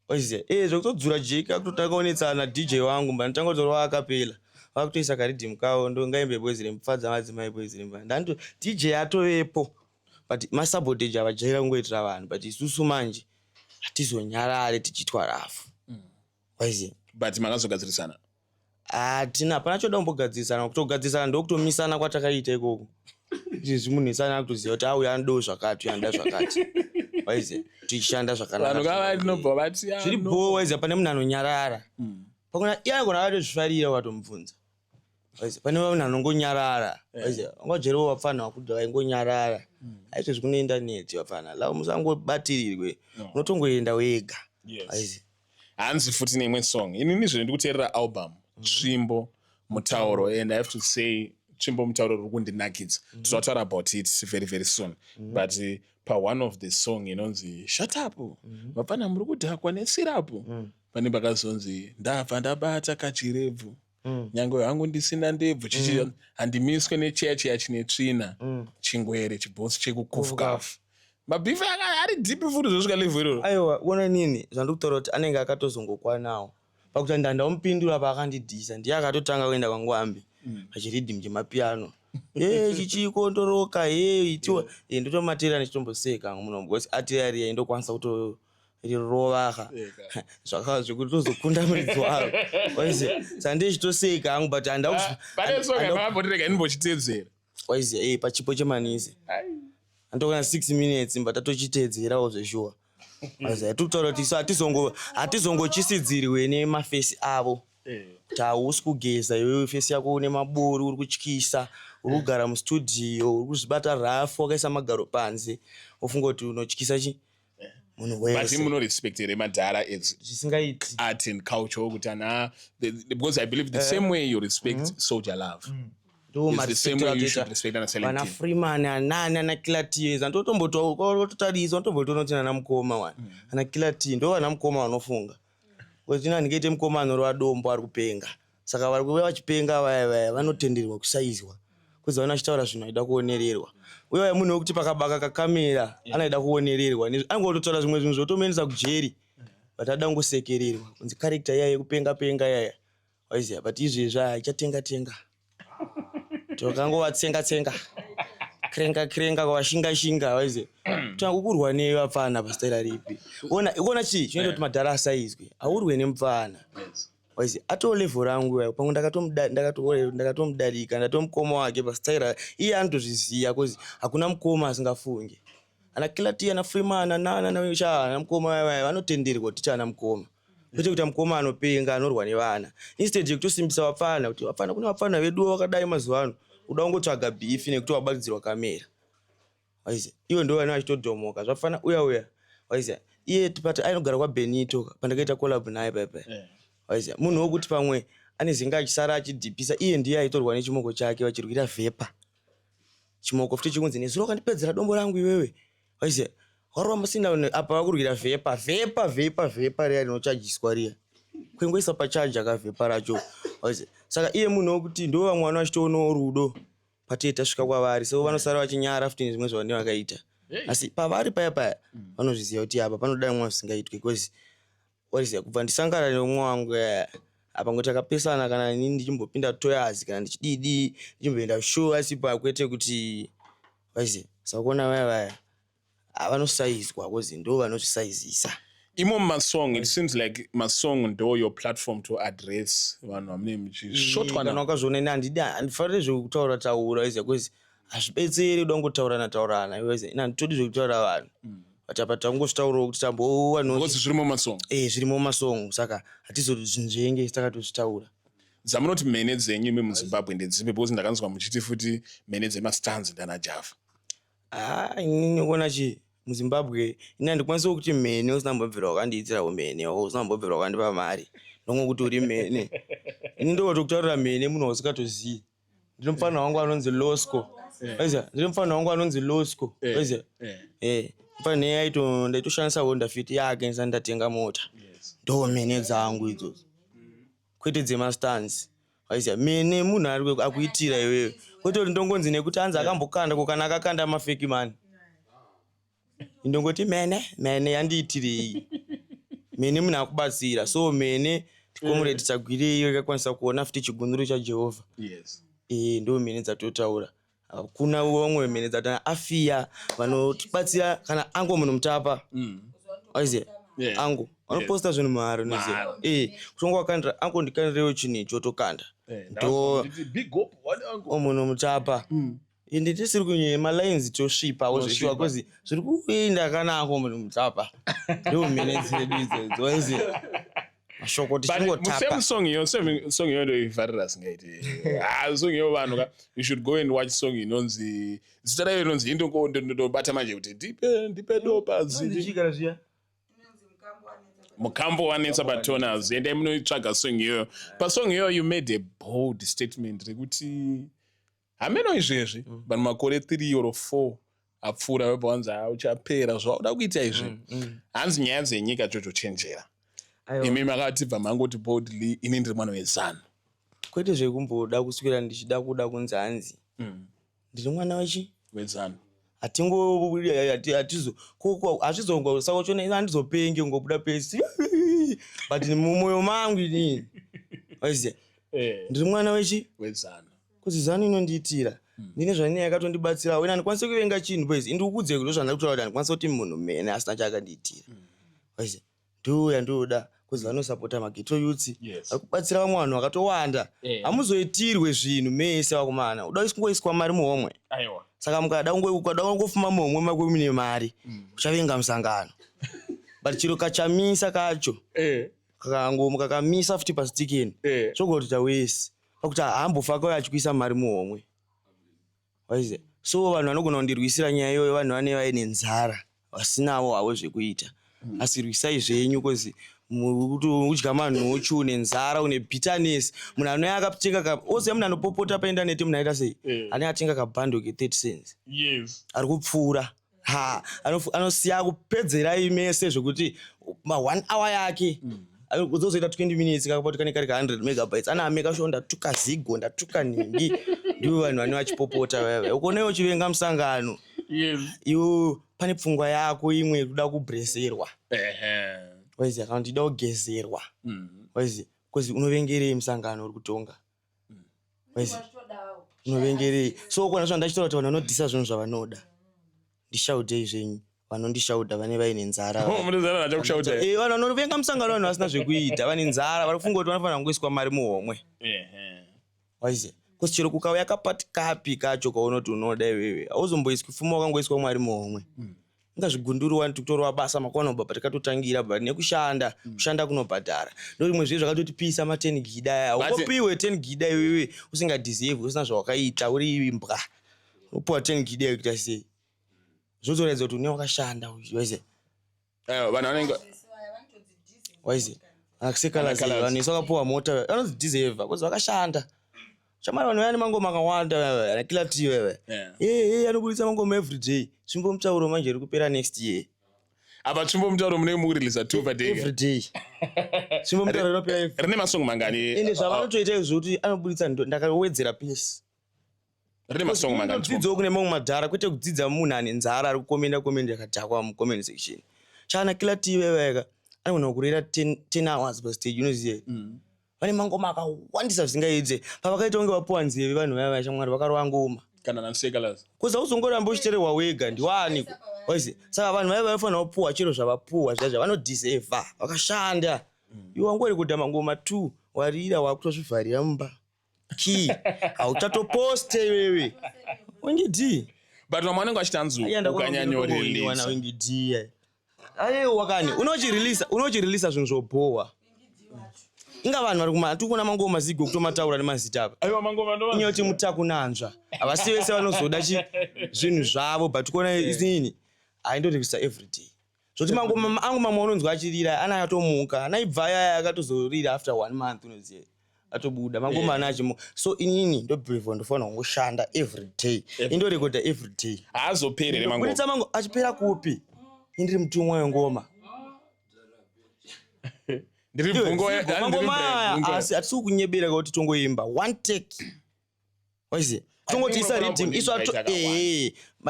Waiziya, zvekutodzura jeki akutotanga onetsana DJ wangu, mba nditanga kutorova acapella, vakutoisa kariddim kavo, ndo ngaimbe Boys Remfadza Madzimai, Boys Rembanje. Ndandito DJ atovepo, but masabotage avajaira kungoitira vanhu, but isusu manje hatizonyarare tichiitwa rafu, waiziya? But makazogadzirisana? Hatina, hapana choda kumbogadzirisana. Kutogadzirisana ndokutomisana kwatakaita ikoko. Izvezvi munhu wese anaa kutoziva kuti auya anodawo zvakati, uyo anoda zvakati, waiziva, tichishanda zvakanaka. Vanhu kavanobva vati, "Ah, Zviri no." bho, waiziva, pane munhu anonyarara. Pakuna iye anogona akatozvifarira watomubvunza. Waiziva, pane munhu anongonyarara, waiziva, ungajerewo vapfana vakuda vaingonyarara. Aizvezvi kune indaneti, vapfana lao musangobatirirwe, unotongoenda wega. Waiziva. Hanzi futi neimwe song, inini zvino ndikuteerera album Tsvimbo Mutauro, and I have to say Tsvimbo Mutauro riri kundinakidza. Tinotaura about it very very soon, but pa one of the song inonzi "Shut Up", vapfana muri kudhakwa nesirapu, pane pakazonzi, "Ndabva ndabata kachirebvu, nyange hangu ndisina ndebvu, chichi handimiswe necheya cheya chine tsvina, chingwere chibhosi chekukufukafu." Mabhifi aka ari deep futi, zvosvika level iroro. Aiwa, ona nini zvandikutaura kuti anenge akatozongokwanawo pakuti ndandamupindura paakandidhisa, ndiye akatotanga kuenda kwangwambi pachiriddim chemapiano, e chichikondoroka ye itiwa. Ndotomatera ndichitomboseka muno because atiyariya indokwanisa kutorirova zvaka zvekuti tozokunda muridzi waro, waiziva. Saka ndichitoseka hangu, but handa Pane song yamakambotirega inimbochitedzera. Waiziva, pachipo chemanisi andokana 6 minutes mba tatochiteedzerawo zveshuwa. Waiziva, tikutaura kuti isu hatizongochisidzirwe nemafesi avo kuti hausi kugeza iwewe, face yako une mabori, uri kutyisa, uri kugara mustudio, uri kuzvibata rafu, wakaisa magaro panze, wofunga kuti unotyisa chi munhu But wese. Munorespect here madhara as Zvisingaiti. art and culture kuti ana because I believe the same way you respect Soldier Love Ndo is the same way you should respect ana vana Selective. Freeman, anani, ana Killer T, andotombototarisa, unotombotoona kuti ana mukoma wani, ana Killer T ndo vana mukoma vanofunga kuti ina ndingaite mukoma anorova dombo ari kupenga. Saka vari kuve vachipenga vaya vaya vanotenderwa kusaizwa kuzi vana vachitaura zvinhu aida kuonererwa. Uye vaya munhu wekuti pakabaka kakamera anoida kuonererwa, angototaura zvimwe zvinhu zvotomuendesa kujeri, but ada kungosekererwa kunzi character iya yekupenga penga yaya, waiziva. But izvezvi haichatenga tenga, tokangovatsenga tsenga, krenga krenga, kwavashinga shinga, waiziva, tanga kukurwa nevapfana pasitaira ripi. Ona, ikuona chii chinoita kuti madhara asaizwe, aurwe nemupfana, waiziva, atoo level rangu yayo, pamwe ndakatomudarika, ndatomukoma wake pasitaira. Iye anotozviziva cause hakuna mukoma asingafungi. Ana Killer T, ana Freeman, anana ana mukoma vaya vanotenderwa kuti tiite ana mukoma, kwete kuti mukoma anopenga anorwa nevana, instead yekutosimbisa vapfana kuti vapfana, kune vapfana vedu vakadai mazuva ano, uda kungotsvaga beef nekuti wabatidzirwa kamera, waiziva. Iwe ndo vana vachitodhomoka zvafana uya uya, waiziva, iye tipati ainogara kwaBenito pandakaita collab naye paipai, waiziva, munhu wokuti pamwe anezenge achisara achidhipisa, iye ndiye aitorwa nechimoko chake vachirwira vhepa chimoko futi, chikunzi, "Nezuro wakandipedzera dombo rangu iwewe," waiziva, warova musina apa, vakurwira vhepa vhepa vhepa vhepa riya rinochajiswa riya, kuingoisa pachaja kavhepa racho, waiziva. Saka iye munhu wokuti ndo vamwe vana vachitoonawo rudo patee tasvika kwavari, so vanosara vachinyara futi nezvimwe zvavanenge vakaita, asi pavari paya paya vanozviziva kuti apa panoda mwa zvisingaitwi because, waiziva, kubva ndisangana neumwe wangu apa ngoti takapesana, kana inini ndichimbopinda toyazi, kana ndichididi ndichimboenda show asipo, kwete kuti, waiziva. Saka kuona vaya vaya havanosaizwa cause ndo vanozvisaizisa. Imo mumasong, it seems like masong ndo your platform to address vanhu vamune muchisvotwa. Kana wakazviona, ini handidi, handifariri zvekutaura taura, waiziva, cause hazvibetseri kuda kungotaurana taurana, waiziva. Ini handitodi zvekutaura vanhu, but apa tangozvitaurawo kuti tambowana. Because zvirimo mumasong. Zvirimo mumasong, saka hatizozvinzvenge takatozvitaura. Dzamunoti mhene dzenyu imi muZimbabwe ndedzipi? Because ndakanzwa muchiti futi mhene dzemastanzi ndana Java. Ha, inini kuona chi muZimbabwe ini handikwanisi kuti mhene usina mbobvira wakandiitira umhene, usina mbobvira wakandipa mari, ndongokuti uri mhene. Ini ndokutokutaurira mhene munhu wausingatozivi. Ndine mufana wangu anonzi Losco, waiziva, ndine mufana wangu anonzi Losco, waiziva. Mufana iye aito ndaitoshandisa Honda Fit yake ndisati ndatenga mota. Ndo mhene dzangu idzodzo, kwete dzemastanzi, waiziva. Mhene munhu ari akuitira iwewe, kwete kuti ndongonzi nekuti anzi akambokanda ko, kana akakanda mafake money, ndongoti mhene mhene yandiitirei. Mhene munhu akubatsira, so mhene ticomrade Tagwirei yakakwanisa kuona futi chigunuro chaJehovha. Ndo mhene dzatotaura. Hakuna vamwe mhene dzati afiya vanotibatsira kana ango munhu mutapa, waiziva. Ango vanoposta zvinhu mahara, unoziva. Mahara. Kutonga wakandira ango, ndikandirewo chinhu icho, tokanda. Ndakazwa muchiti, "Big up, wani angu." Munhu mutapa. Ende tisiri kunyaya malines, tosvipawo zveshuwa, cause zviri kuenda kanako mudzapa ndo mhene dzedu idzodzo, waiziva mashoko tichingotapa. Same song iyo, same song iyo ndoifarira singaiti. Ah, song iyo vanhu ka, you should go and watch song inonzi, zita rayo inonzi, indobata manje kuti ndipe, ndipe dopa ziti. Chikara zviya. Mukambo Wanetsa patoners, endai munoitsvaga song iyoyo. Pasong iyoyo you made a bold statement rekuti hameno izvezvi, but makore 3 or 4 apfuura webva wanzi, "Ha, uchapera zvauda kuita izvi." Hanzi nyaya dzenyika chochenjera. Aiwa. Imi makatibva mangoti boldly, ini ndiri mwana weZANU. Kwete zvekumboda kuswera ndichida kuda kunzi hanzi ndiri mwana wechi WeZANU. Hatingo hatizo hazvizongo saka uchona handizopenge ngobuda pesi, but mumwoyo mangu inini, waiziya, ndiri mwana wechi WeZANU. Kuti ZANU inondiitira, ndine zvanine yakatondibatsirawo. Ine handikwanisi kuvenga chinhu, boys. Indikuudze kuti zvandiri kutaura kuti handikwanisi kuti munhu mene asina chaakandiitira, waiziya, ndo yandoda kuzi vanosapota maghetto youths, vari kubatsira vamwe vanhu vakatowanda. Hamuzoitirwe zvinhu mese vakomana, uda kungoiswa mari muhomwe. Aiwa. Saka mukada ukada kungofuma muhomwe mako mune mari, uchavenga musangano. But chiro kachamisa kacho kakamisa futi pasitikeni, zvogotoita wese pakuti haambofa kauya achikuisa mari muhomwe, waiziya. So vanhu vanogona kundirwisira nyaya iyoyo, vanhu vane vaine nzara, vasinawo havo zvekuita, asi rwisai zvenyu, cause udya manhochu une nzara, une bitterness. Munhu anouya akatenga ose munhu anopopota paindaneti, munhu aita sei, ane atenga kabhando ke30 cents, ari kupfuura ha anosiya kupedzerai mese zvekuti ma 1 hour yake uzozoita 20 minutes kakapoti kane kari ka 100 megabytes, ana ameka sure ndatuka zigo, ndatuka nhingi. Ndivo vanhu vane vachipopota vaya. Ukonewo uchivenga musangano, iwe pane pfungwa yako imwe yekuda kubreserwa, waiziya, kana kuti ida kugezerwa, waiziya, cause unovengerei musangano uri kutonga? Waiziya, unovengerei? So kona zvandachitaura kuti vanhu vanodhisa zvinhu zvavanoda, ndishaudhei zvenyu, vanondishauda vane vaine nzara. Munozara achakushauta. Eh, vanhu vanovenga musangano vanhu vasina zvekuita, vane nzara, vari kufunga kuti vanofanira kungoiswa mari muhomwe, waiziya, cause chero kukauya kapati kapi kacho kaunoti unoda iwewe, hauzomboiswi pfuma wakangoiswa mwari muhomwe. Inga zvigunduru wani tikutorova basa makwana kubva patikatotangira, but nekushanda, kushanda kunobhadhara. Ndo rimwe zviye zvakatotipisa ma10 gida aya. Ungopiwe 10 gida iwewe usingadeserve, usina zvawakaita, uri imbwa, unopiwa 10 gida yekuita sei? Zvotoratidza kuti une wakashanda, waiziya. Aiwa, vanhu vanenge Waiziya, akusekalazi. Colours. Vanhu isu vakapiwa mota vanozideserva because vakashanda. Chamari vanhu vayani mangoma akawanda, ana Killer T wewe. Anobudisa mangoma everyday. Tsvimbo Mutauro manje iri kupera next year. Apa Tsvimbo Mutauro munenge mukureleasa two per day. Everyday Tsvimbo Mutauro inopera Rine masong mangani? Ende zvavanotoita izvo kuti anobudisa, ndakawedzera pesi. Rine masong mangani? Dzidzawo kune mamwe madhara, kwete kudzidza munhu ane nzara ari kukomenda comment yakadhakwa mucomment section. Chana Killer T veveka anogona kurera 10 hours pastage, unoziva. Vane mangoma akawandisa zvisingaite. Pavakaita kunge vapuwa nzeve vanhu vaya vashamwari vakarova ngoma. Kana naSekalaz. Kuza uzongoramba uchitererwa wega ndiwani, waizi. Saka vanhu vaya vaifanira kupuwa chero zvavapuwa zviya zvavanodhiserva, vakashanda. Iwe wangori kuda mangoma two warira, wakutozvivharira mumba ki, hauchatoposte iwewe Winky D. But vamwe vanenge vachiti hanzi ukanyanyoreleasa Winky D aiwa kani, unochireleasa zvinhu zvobhowa. Inga vanhu vari kuma tikuona mangoma zigo kutomataura nemazita apa. Aiwa, mangoma ndo Inyaya mutakunanzva havasi vese vanozoda zvinhu zvavo, but kuona inini haindoreleasa everyday zvoti mangoma angu mamwe unonzwa achirira ana atomuka anaibva aya akatozorira after one month, unoziva, atobuda mangoma ana achimuka. So inini ndobelieve ndofanira kungoshanda everyday, indorekodha everyday. Haazoperi here mangoma? Buditsa mango achipera kupi? Indiri mutumwa wengoma. Ndiri bvungo. Mangoma aya asi hatisi kukunyebera kuti tongoimba one take, waiziya, kutongoti isa rhythm isu ato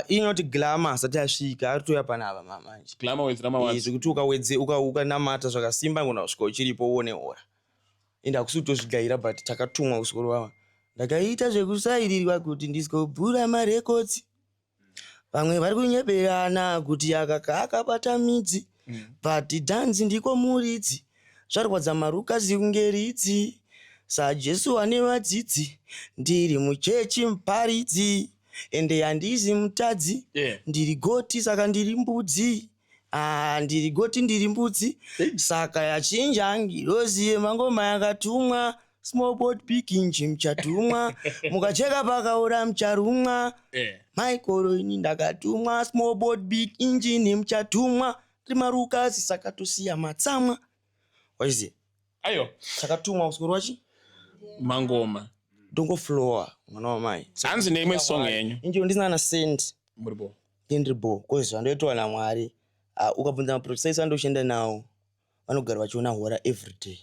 inoti glamour asati asvika, aritoya panapa manje. Zvekuti ukawedze ukanamata zvakasimba ngona kusvika uchiripo uone hora. Ende hakusi kutozvigaira, but takatumwa kusvikoro. Ndakaita zvekusairirwa kuti ndisikobhura marekodzi. Vamwe vari kunyeberana kuti aka akabata midzi, but dhanzi ndiko muridzi. Zvarwadza marukazi kunge ridzi, saJesu ane vadzidzi. Ndiri muchechi muparidzi. Ende handizi mutadzi. Ndiri goti, saka ndiri mbudzi. Ah, ndiri goti, ndiri mbudzi. Saka yachinja ngirozi yemangoma yakatumwa. Small boat, big engine, muchatumwa. Mukacheka pakaura, mucharumwa. Maikoro, ini ndakatumwa. Small boat, big engine, muchatumwa. Tiri marukasi, saka tosiya matsamwa, waiziya? Aiwa. Takatumwa kuswero wachi mangoma. Ndongoflowa, mwana wamai. Hanzi neimwe song yenyu. Injiro ndisina na cent. Muripo. Ndiri bo cause zvandoitwa naMwari. Ah, ukabvunza maprofesa andoshanda nawo, vanogara vachiona hora everyday,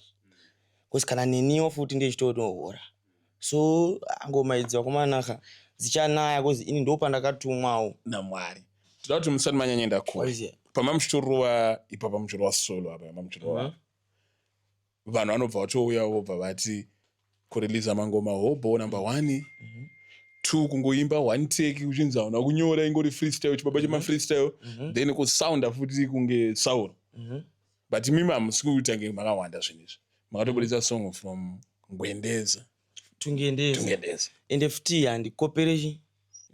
cause kana neniwo futi ndechitotohora. So ah, ngoma idzi, vakomanaka, dzichanaya cause ini ndo pandakatumwawo. NaMwari. Toda kuti musati manyanya kure, Waiziya? Pama muchitorova ipapa, muchirova solo apa, mamuchirova, vanhu vanobva vatouya vobva vati kureleasa mangoma hobo number one, two, kungoimba one take, uchinzi hauna kunyora, ingori freestyle, chibaba chemafreestyle, then kusounda futi kunge Sauro. But imimi hamusi kuita nge makawanda zvinhu izvi. Makatobudisa song from Ngwendeza. Tungendeza. Tungendeza. Ende futi handikopere,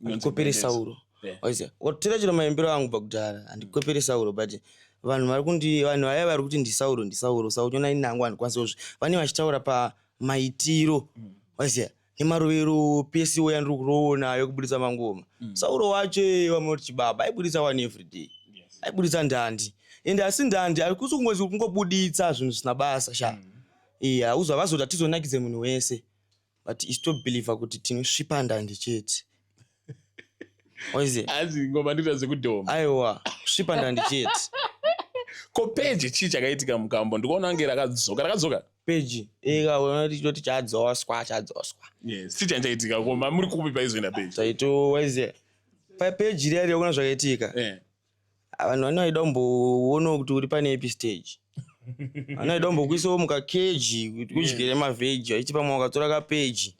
handikopere Sauro. Waiziya, ukatotera chero maimbiro angu pakudhara, handikopere Sauro, but vanhu vari kundi, vanhu vaya vari kuti ndiSauro, ndiSauro, saka uchiona ini nangu handikwanisi kuzvi, vanenge vachitaura pamaitiro, waiziya, nemarovero pesiwo yandiri kuroona yekubudisa mangoma. Sauro wacho vamwe kuti chibaba aibudisa one everyday, aibudisa ndandi, ende asi ndandi akusi kungozi kungobuditsa zvinhu zvisina basa sha. Iya, uzwa vazoti hatizonakidze munhu wese, but isu tobhilivha kuti tinosvipa ndandi chete, waiziya? Hanzi ngoma ndita dzekudhoma. Aiwa, kusvipa ndandi chete. Ko peji, chii chakaitika mukambo? Ndikuona kunge rakadzoka, rakadzoka. Peji ikaona tichitoti chadzoswa, chadzoswa. Yes, chii chaitika? Koma muri kupi paizoenda peji? Taito, waiziya, papeji riya riya kuna zvakaitika. Vanhu vane vaida kumboonawo kuti uri pane ipi stage, vane vaida kumbokuisawo mukakeji kuti udyire mavheji, vachiti pamwe wakatora kapeji.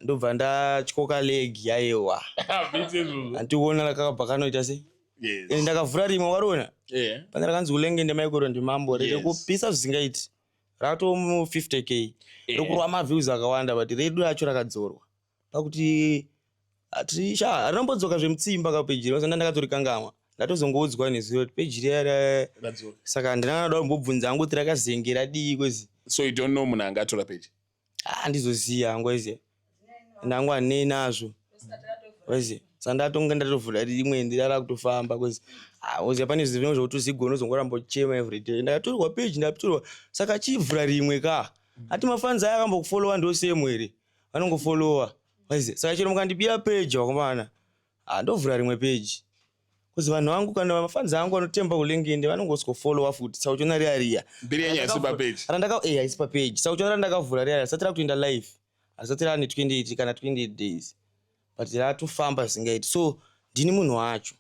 Ndobva ndatyoka leg, aiwa. Hazviite izvozvo. Handikuona rakakabva kanoita sei. Ende ndakavhura rimwe, wariona? Pane rakanzi Ulengende Maikoro Ndimambo, riri kupisa zvisingaiti, ratomu 50K, rikurwa maviews akawanda, but redu racho rakadzorwa pakuti hatisha, harinombodzoka zvemutsimba kapeji rino. Ndakatorikangamwa, ndatozongoudzwa nezuro kuti peji riya Radzoka. Saka handina da kumbobvunza hangu kuti rakazenge radii cause So you don't know munhu angatora peji? Handizoziya hangu, waiziya, ndangu handinei nazvo, waiziya. Saka ndatonga ndatovhura rimwe ndirara kutofamba cause uziya pane zvimwe zvokuti uzigona uzongoramba uchichema everyday, ndakatorwa peji, ndatorwa, saka chivhura rimwe ka. Ati mafans aya akambokufolowa ndo same here, vanongofolowa, waiziya? Saka chero mukandibira peji, vakomana, ndovhura rimwe peji cause vanhu vangu, kana mafans angu vanotemba Ulengende, vanongoswofolowa futi. Saka uchiona riya riya Mbiri yenyu haisi papeji. Randaka haisi papeji. Saka uchiona randakavhura riya risati rakutoenda live, harisati rane 28 kana 28 days, but ratofamba zvisingaiti. So ndini munhu wacho.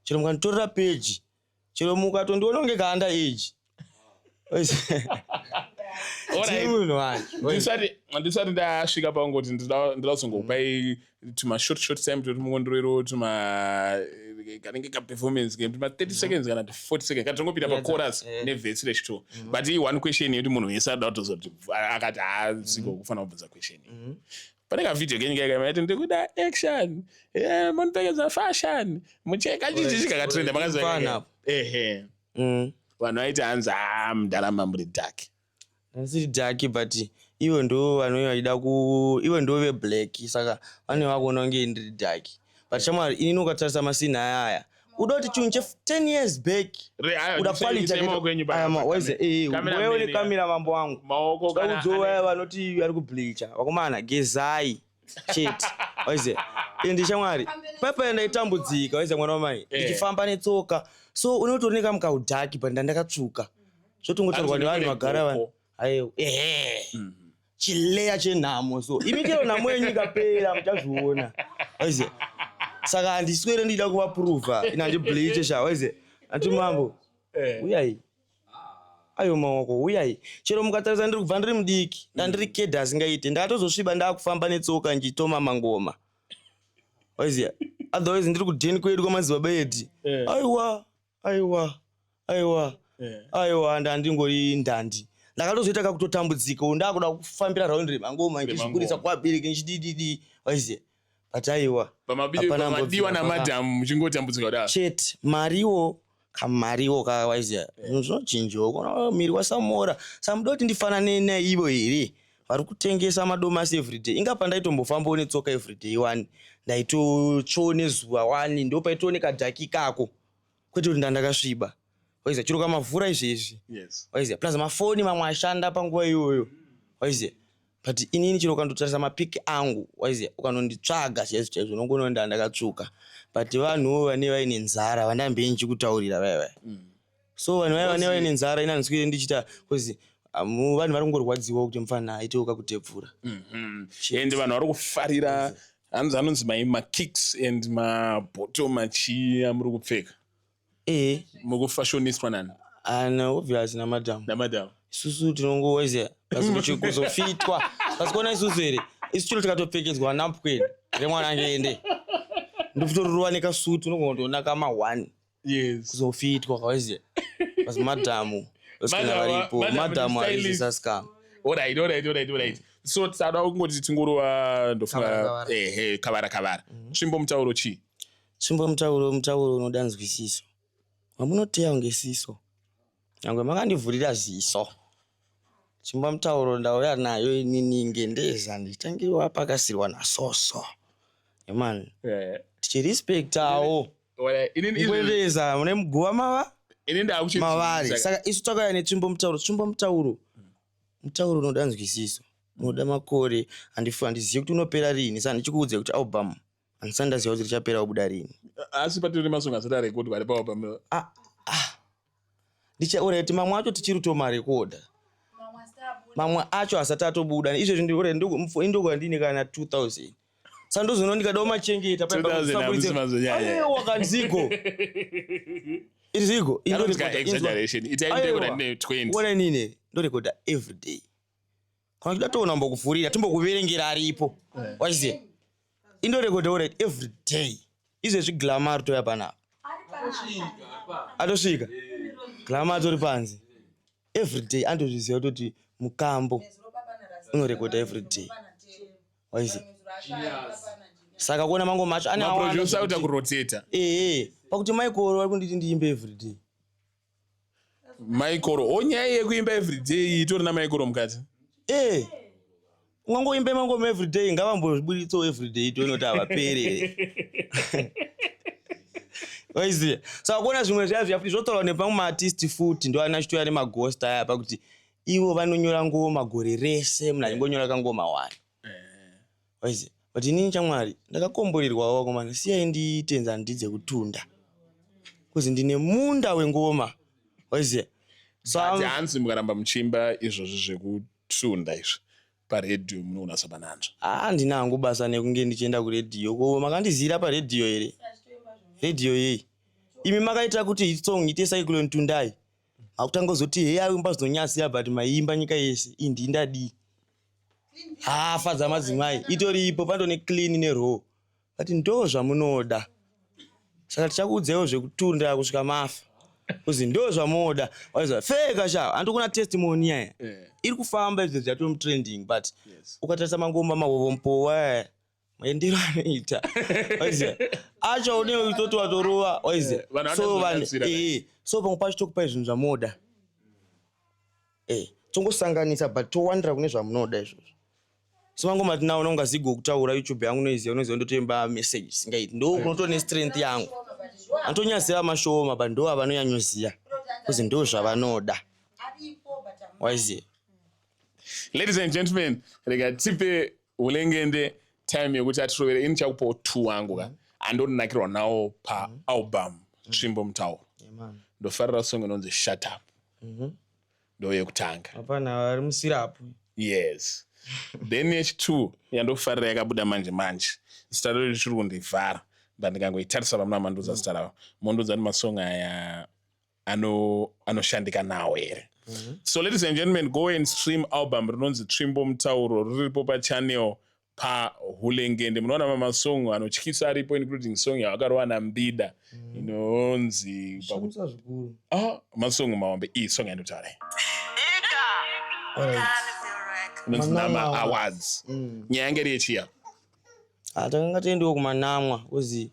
Chero mukanditorera peji, chero mukatondiona kunge kaanda age, ndini munhu wacho. Ndisati ndasvika pangoti ndida kuzongopai tuma short short time toti mungondorero tuma kanenge kaperformance game, tuma 30 seconds kana 40 seconds, kana tongopinda pachorus nevhesi rechitu. But i one question yekuti munhu wese anoda kutozoti akati haasiko kufanira kubvunza question iyi. Pane kavhidhiyo kenyu kaika maiti ndikuda action, munopfekedza fashion mucheka chichi chikakatrenda, makaziva? Fana apo. Ehe. Vanhu vaiti hanzi, "Ah, mundarama muri dark." Handisiri dark, but ivo ndo vanouya vachida ku, ivo ndo veblack, saka vanenge vakuona kunge ndiri dark. But shamwari, inini ukatarisa masini aya aya, uda kuti chinhu che 10 years back, uda quality. Isai maoko enyu Aya, waiziya, cameraman wewe ya. Nekamera, mambo wangu. Maoko kana Udzowa vaya vanoti vari kubleacha, vakomana, gezai chete, waiziya? Ende shamwari, paipai ndaitambudzika, waiziya, mwana wamai, ndichifamba netsoka, so unotooneka mukaudhaki, but ndandakatsvuka, zvotongotaurwa Hanzi nevanhu ndine vagara vanhu. goko. Aiwa, ehe, chileya chenhamo. So imi chero nhamo yenyu ikapera, muchazviona, waiziya? Saka handiswere ndida kuvapruvha ina handibleache sha, waiziya? Ati mambo, uyai, ayo maoko, uyai. Chero mukatarisa, ndiri kubva ndiri mudiki, ndandiri kedha asingaiti, ndakatozosviba ndakufamba netsoka ndichitoma mangoma, waiziya? Otherwise ndiri kudheni kwedu kwamadzibaba edi. Aiwa, aiwa, aiwa. Aiwa, ndandingori ndandi, ndakatozoita kakutotambudzika, ndakuda kufambira raundi remangoma, ndichizviburisa kuvabereki, ndichidididi, waiziya? But aiwa, hapana. Pamadiwa namadhamu muchingotambudzika kudaro. Chete mariwo, kamariwo kawaiziya, zvinhu zvinochinjawo. Kona miri waSamora samuda kuti ndifanane naivo here vari kutengesa madomasi everyday? Inga pandaitombofambawo netsoka everyday wani, ndaitotsvo nezuva wani, ndo paitooneka dhaki kako, kwete kuti ndandakasviba, waiziya. Chiro kamavhura izvezvi, waiziya, plus mafoni mamwe ashanda panguva iyoyo, waiziya. But inini chiro ukandotarisa mapiki angu, waiziya, ukanonditsvaga chaizvo chaizvo, unongoona nda ndakatsvuka. But vanhuwo vane vaine nzara vandambe ndichikutaurira vaya vaya. So vanhu vaya vane vaine nzara, ina handiswiri ndichiita because vanhu vari kungorwadziwa kuti mufana aitewo kakutepfura. And vanhu vari kufarira, hanzi anonzi mai makicks and mabhoto machii amuri kupfeka. Muri kufashioniswa nani? Ana obvious namadhamu. Namadhamu. Isusu tinongowaiziya kuzofitwa pasikuona isusu here. Isu chiro tikatopfekedzwa napkin remwana ngende ndofutororova nekasuti, unogona kutoona kama1. Kuzofitwa kawaiziya pasi madhamu vasikana varipo. Madam Madhamu stylist. arizisascam. Alright, so tada kungoti tingorova, ndofunga. Kavara, kavara. Ehe, kavara kavara. Tsvimbo mutauro chii? Tsvimbo mutauro, mutauro unoda nzwisiso wamunoteya kunge siso, nyangwe makandivhurira ziso. Tsvimbo mutauro ndauya nayo inini ngendeza, ndichangiwa pakasirwa nasoso emani, tichirespektawo Alright, inini kuendeza mune muguva mava ini mavari. ndakuchibvunza. Saka isu takauya netsvimbo mutauro. Tsvimbo mutauro, mutauro unoda nzwisiso, unoda makore. Handizivi kuti unopera rini, saka ndichikuudze kuti album handisati ndaziva kuti richapera kubuda rini. Asi patori masongo asati arekodwa ari pawo? Ah, ah. Alright, mamwe acho tichiri kutomarekodha, mamwe acho asati atobuda izvezvi. Indogwa ndine kana 2000, saka ndozoona ndikadawo machengeta. 2000 hamusi mazonyanya. Wakanzigo irizigo. Anonzi ka exaggeration, itaindekoda ne 20. Ona, inini ndorekodha everyday. Kana uchida toona mbokuvhurira, timbokuverengera aripo, wachiziva. Indorekodha, alright, every day. Izvezvi Glama ari toya panapa, atosvika Glama, atori panze. Everyday andozviziva kutoti mukambo unorekodha everyday, waiziva. Saka kuona mangoma acho ane awanda. Maproducer akuita kuroteta. Ehe, pakuti Michael vari kunditi ndiimbe everyday. Michael o, nyaya yekuimba everyday itori naMichael mukati. Eh, ungangoimbe mangoma everyday, ngavambozviburitsawo everyday, toinoti havapere, waiziva. Saka kuona zvimwe zviya zviya futi zvotaurwa nepamwe maartist futi, ndo ana chitoya nemagost aya, pakuti ivo vanonyora ngoma gore rese, munhu achingonyora kangoma one, waiziva. But inini chamwari ndakakomborerwawo, vakomana, siyai ndiitenza ndidzekutunda kuzi ndine munda wengoma, waiziva. So But hanzi mukaramba muchiimba izvozvi zvekutunda izvi paredhiyo, munoona sapananzva. Handina hangu basa nekunge ndichienda kuredhiyo. Ko makandiziyira paredhiyo here? Redhiyo yei? Imi makaita kuti hit song ite Cyclone Tundai, makutanga kuzoti hei, aimba zvinonyasiya, but maiimba nyika yese. Indi ndadii? Hafadza madzimai itoripo pandone clean neraw, but ndo zvamunoda. Saka tichakuudzaiwo zvekutunda kusvika mafa, kuzi ndo zvamunoda, waiziva. Feka sha, handikuna testimony yaya iri kufamba izvo zvatori mutrending, but ukatarisa mangoma mahovompowa maendero anoita, waiziva, acho une utoti watorova, waiziva. Vanhu So vanhu vanozonyadzira. So pamwe pacho tokupai zvinhu zvamunoda, tongosanganisa, but towandira kune zvamunoda izvozvo. So mangoma tinawo unongazigo kutaura YouTube yangu unoiziva, unoziva ndotoimba message singaiti, ndo kunotone strength yangu. Antonyaziva mashoma, but ndo avanonyanyoziva kuzi ndo zvavanoda, waiziva. Ladies and gentlemen, rega tipe Hulengende time yekuti atirovere. Ini chakupawo two wangu ka andonakirwa nawo paalbum Tsvimbo Mutauro. Ndofarira song inonzi "Shut Up", ndo yekutanga. Hapana vari musirapu. Yes, then yechi2 yandofarira yakabuda manje manje, zita rero richiri kundivhara, but ndikangoitarisa pamuna mandudza zita ravo, mondudza kuti masong aya anoshandika nawo here. So ladies and gentlemen, go and stream album rinonzi Tsvimbo Mutauro, riripo pachannel paHulengende. Munoona mamasong anotyisa aripo, including song yavakarova naMbida inonzi Shamisa zvikuru. Ah, masong mahombe. Iyi song yandotaura Alright. inonzi Manama Nama Awards. Awards. Nyaya yange iri yechiya. Ah, takanga tiendiwo kumanamwa kuzi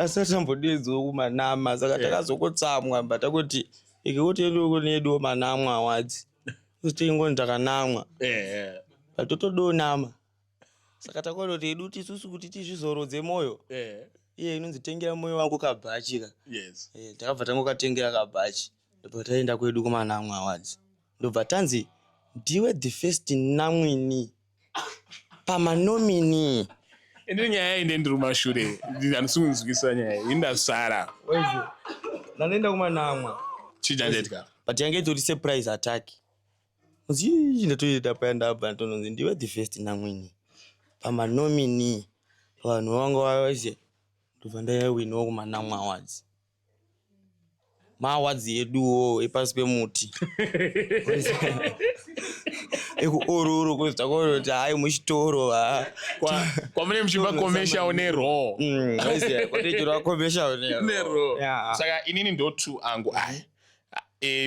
asati tambodedzewo kumanama, saka takazokotsamwa mba takuti ikewo tiendiwo kuneduwo manamwa awards, kuzi tiingoni takanamwa, but totodonama. Saka takaona kuti edu isusu kuti tizvizorodze mwoyo, iye inonzi tengera mwoyo wako kabhachi ka. Takabva tangokatengera kabhachi, ndobva taenda kwedu kumanamwa awards, ndobva tanzi ndiwe the first namwini pamanomini. Ende nyaya inde ndiri kumashure, handisi kunzwisa nyaya iyi, ndasara. Ndandoenda kumanamwa. Chii chandaitya? But yange itori surprise attack. Nzi ndatoenda paya, ndabva ndononzi ndiwe the first namwini pamanomini, vanhu vanga vaiziya. Ndobva ndaiwinawo kumanamwa awards, maawards eduwo epasi pemuti ekuororo, kuzi takaona kuti hai muchitoro ha. Kwamune muchimba commercial neraw. Waiziya kwatoitirwa commercial. Neraw. Yeah. Saka inini ndo two angu aya.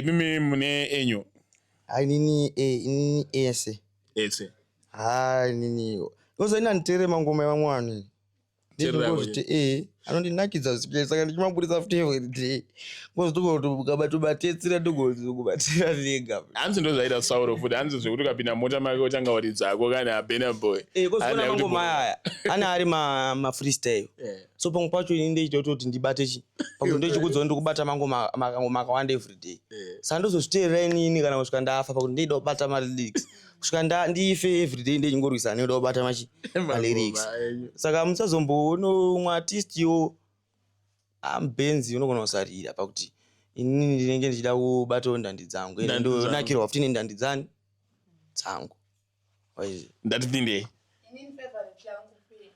Mimi mune enyu? Hai, inini inini ese. Ese. Hai, inini ozoina nditere mangoma evamwe vanhu. Teerera. Ndingozviti anondinakidza zvipe, saka ndichimaburitsa futi everyday, ngozitokubatetsera, ndogokubatira ndega. Hanzi ndo zvaita Sauro futi, hanzi zvekuti ukapinda mota make utanga kuti dzako kana Burna Boy. Kozoona mangoma aya ane ari mafreestyle, so pamwe pacho ini ndeita kutoti ndibate chi pakuti ndochikuudzawo ndikubata mangoma mangoma akawanda everyday, saka ndozozviteerera inini kana kusvika ndafa, pakuti ndeida kubata malyrics kusvika ndife. Everyday ndechingorwisana nekuda kubata machi malyrics. Saka musazomboona umwe artist yo ambenzi unogona kusarira, pakuti inini ndinenge ndichida kubatawo ndandi dzangu, ende Ndandi dzangu. ndonakirwa futi nendandi dzani dzangu. Waizi. Ndatipindei. Inini favorite yangu Kupenya.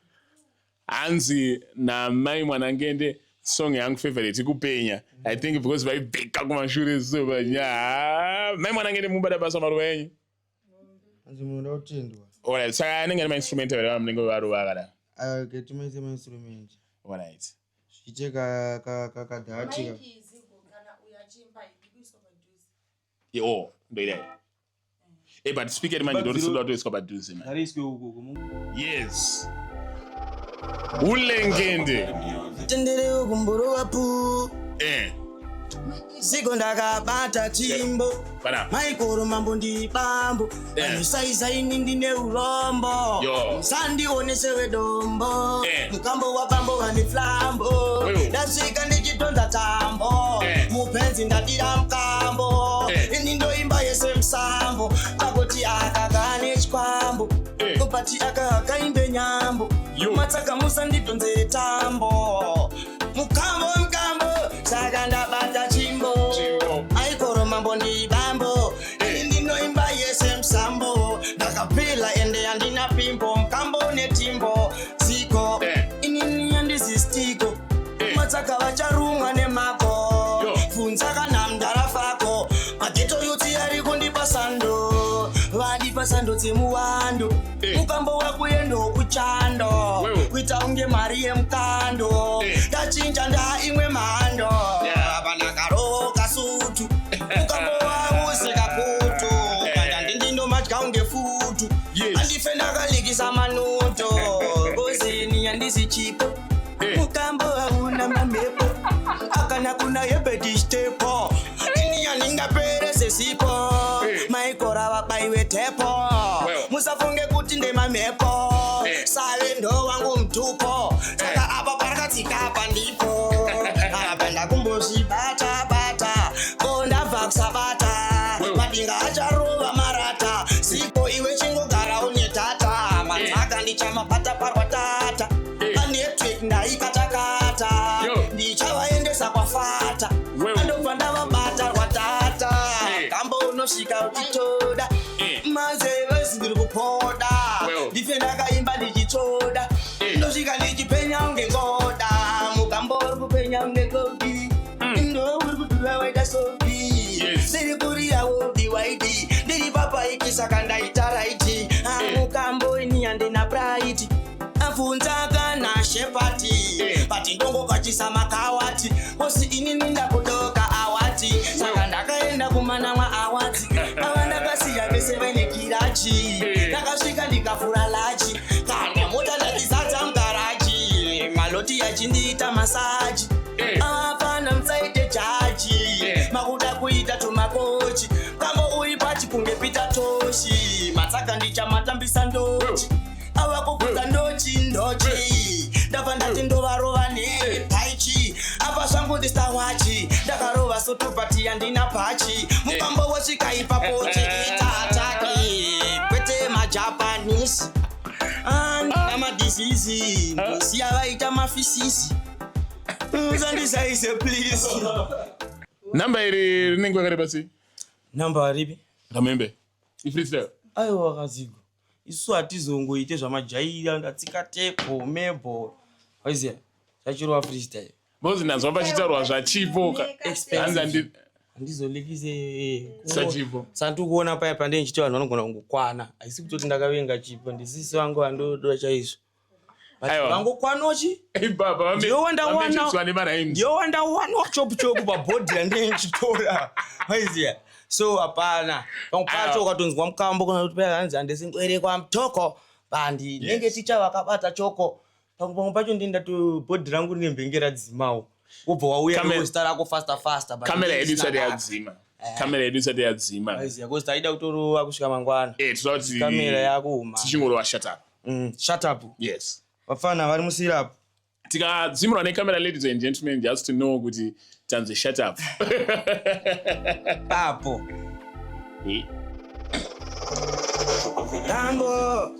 Hanzi namai Mwanangende, song yangu favorite Kupenya. I think because vaibheka kumashure, so nya mai Mwanangende mubata basa, maruva enyu. Hanzi munoda kutendwa. Alright, saka anenge ane mainstrument here munenge varova kana? Timaise mainstrument. Alright. Zviite kadhati. Mic iziko kana uyo achiimba ikuiswa padhuze. Oh, ndoidai. But speaker manje ndorisida kutoiswa padhuze man. Ngariiswe ukoko. Yes, ulengende. Tendereo kumborova pu. Ziko ndakabata chimbo. Pana. Maikoro mambo ndibambo. Vanosaizaini ndine urombo. Yo. Musandionesewe dombo. Mukambo wabambo vane flambo. Wewe. Ndasvika ndichitonza tambo. Mupenzi ndadira mukambo. Ini ndoimba yese musambo, akuti aka kane chikwambo. Kupati aka akaimbe nyambo. Yo. Matsaka musandidhonzere tambo. Mukambo mukambo, saka ndabata chimbo. Chimbo. Aikoro mambo ndibambo. Ini ndinoimba yese musambo, ndakapila ende handina pimbo, mukambo netimbo ziko. Inini handisi stiko. Matsaka vacharumwa nemako. Yo. Funza kana mndarafako, maghetto youth ari kundipa sando, vandipa sando dzemuwando. Mukambo wakuendawo kuchando. Wewe. Kuita unge mari yemukando. Ndachinja nda imwe mhando. Apa ndakaroka sutu, mukambo wauseka kutu. Kanda ndindindomadya unge futu. Andife ndakalikisa manuto, bozini handisi chipo. Mukambo hauna mamhepo, akana kuna yebhedishitepo, ini handingapere sesipo. Maikora vabaiwe tepo. Well. Musafunge kuti ndemamhepo. Save ndo wangu mutupo, saka apa parakatsika apa ndipo apa ndakumbozvibata bata, ko ndabva kusabata. Well. Madinga acharova marata, siko iwe chingogara une tata matsaka, ndichamabata parwatata. Panetwork ndaikatakata. Yo. Ndichavaendesa kwafata. Well. Andobva ndavabata rwatata. Kambo unosvika uchitoda. Mazevesi ndiri kupoda. Well. Ndife ndakaimba ndichitsvoda. Ndosvika ndichipenya unge ngoda, mukambo uri kupenya unge kobi, ndo uri kudhura waita sobi. Ndiri kurira wodi waidi, ndiri papaiki, saka ndaita right. Amukambo ini handina pride, abvunza kana shepati. But ndongokachisa makawati osi, inini ndakudoka awati, saka ndakaenda kumanamwa awati ava, ndakasiya vese vaine kirachi. Ndakasvika ndikavhura lachi, kana mota ndakizadza. Achindiita massage. Avafana musaite judge. Makuda kuita tumakochi, kambo uri pachi kunge Peter Toshi. Matsaka ndichamatambisa ndochi, ava kukudza ndochi ndochi. Ndabva ndati ndovarova nepaichi apa zvangu ndisawachi. Ndakarova sotobhati yandina pachi, mukambo wosvika ipapo chiita attack, kwete maJapanese namadisease. Ndosiya vaita mafisisi, musandisaise please. Namba iri rinenge rakareba sei? Namba ripi? Ramembe ifreestyle. Aiwa, kazigo, isu hatizongoite zvamajaira. Ndatsika tepo mebo, waiziya chachirova freestyle. Because ndanzwa pachitaurwa zvachipo. Expensive. Hanzi Handizolekise. Sachipo. Sandi kuona paya pandee nchiti vanhu vanogona kungokwana. Haisi kutoti ndakavenga Chipo, ndisisi vangu vandododa chaizvo. But Aiwa. vangokwanochi Baba Ndiyo wandawana. vamecheswa nemarhymes. Ndiyo wandawana chopu chopu pabhodhi yandee nchitora, waiziya. So hapana, pamwe pacho Aiwa. ukatonzwa mukambo kana kuti paya hanzi handisingwere kwamutoko bandi nenge ticha vakabata choko. Pamwe pacho ndienda to bhodhi rangu rine mbenge radzimawo, wobva wauya nezita rako faster faster, but Kamera yedu ndisina isati data. yadzima, kamera yedu isati yadzima. Waiziya, because taida kutorova kusvika mangwana. Toda kuti Kamera yakuuma. tichingorova shut up. Shut up. Yes. Vafana vari musirapu. Tikadzimurwa nekamera, ladies and gentlemen, just to know kuti tanzi shut up. Papo tambo.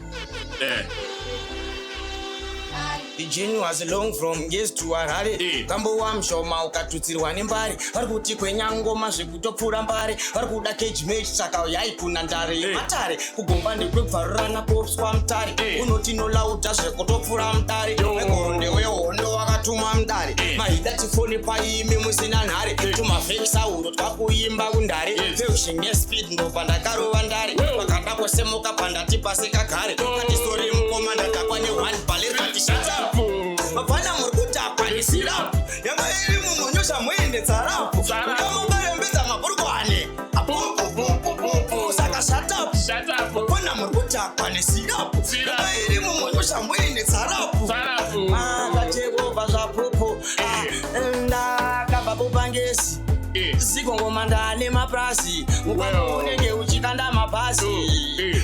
The journey was long from Yes to Harare. Kambo wamushoma ukatutsirwa nembare. Vari kuti kwenyangoma zvekutopfuura mbare. Vari kuda cage match, saka uyai kuna ndare yematare. Kugomba ndekwebvarurana popswa mutare. Unoti nolauta zvekutopfuura mutare. Yo. Wegoro ndewehondo wakatumwa mudare. Mahida tifoni paimi musina nhare. Tumafekisauro twakuimba kundare. Fusion nespeed ndobva ndakarova ndare. Vakada kusemuka pandati pasi kagare. Kati sorry mukoma, ndadhakwa ne1 bale. Kati shut up. Mapfana muri kudhakwa nesyrup yanga iri mumunyosha, muine tsarapu. Tsarapu. Mukarembedza mapurukwane apupupupupu, saka shut up. Shut up. Mapfana muri kudhakwa nesyrup Syrup. yanga iri mumunyosha, muine tsarapu. Tsarapu. Makachekovha zvapupu. Ndakabva kupangesi. Zigongoma ndane mapurasi mukwamo. Unenge uchikanda mabhazi.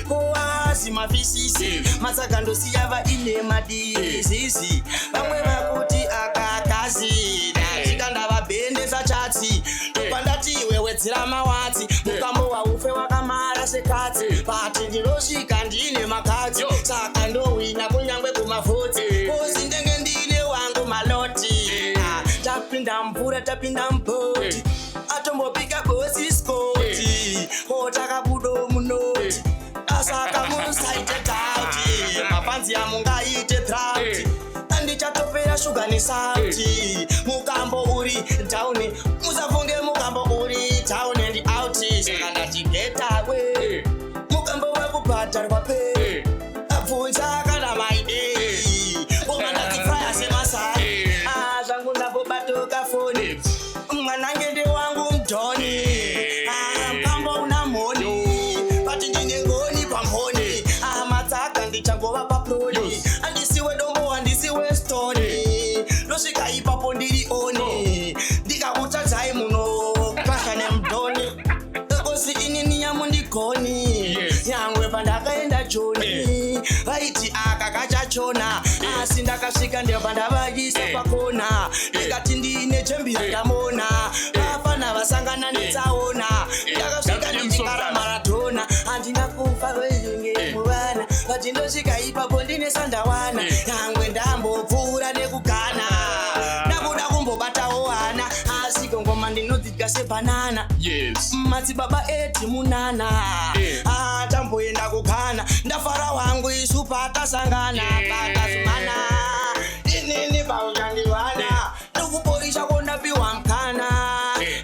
Kuwazi mafisisi. Matsaka ndosiya vaine madizisi, vamwe vakuti akakazi. Ndachikanda vabhendesa chatsi, ndobva ndati iwe wedzera mawatsi. Mukambo waufe wakamara sekatsi. Pati ndinosvika ndine makatsi. Yo. Saka ndowina kunyangwe kumavhotsi. Kozi ndenge ndine wangu maloti. Ah, tapinda mvura, tapinda mubhoti. Atombopika bosi skoti ko takabudo munoti. Asaka musaite doubt, mafanzi amungaite drought. Andichatopera shuga nesalt. Mukambo uri down, musafunge mukambo uri down and out. Saka ndati get away. Mukambo wekubhadharwa pe. Abvunza kana maide ngoma ndadzifraya semasai. Ah, zvangu ndambobatoka foni. Mwanange wangu mudhoni. Ah, mukambo una mhoni. Pati ndine ngoni pamhoni. Ah, matsaka ndichangova paproni. Handisiwe dombo, handisiwe stone. Ndosvika ipapo ndiri on. Ndikakutadzai munopasha nemudhoni, kosi inini yamundigoni. Nyangwe pandakaenda Joni vaiti aka kachachona, asi ndakasvika ndobva ndavaisa pakona. Ndikati ndine chembira. Ndamona vafana vasangana netsaona. Ndakasvika That's ndichikara so maradhona. Handina kufa wezvinge muvana vati ndosvika ipapo ndine sandawana. Nyangwe ndambopfuura nekugana, ndakuda kumbobatawo hana, asi ngoma ndinodzidya sebhanana. Madzibaba eti munana. Atamboenda kugana, ndafara wangu isu patasangana. Pakazumana inini pauchandiwana, ndikuporisha kondapiwa mukana.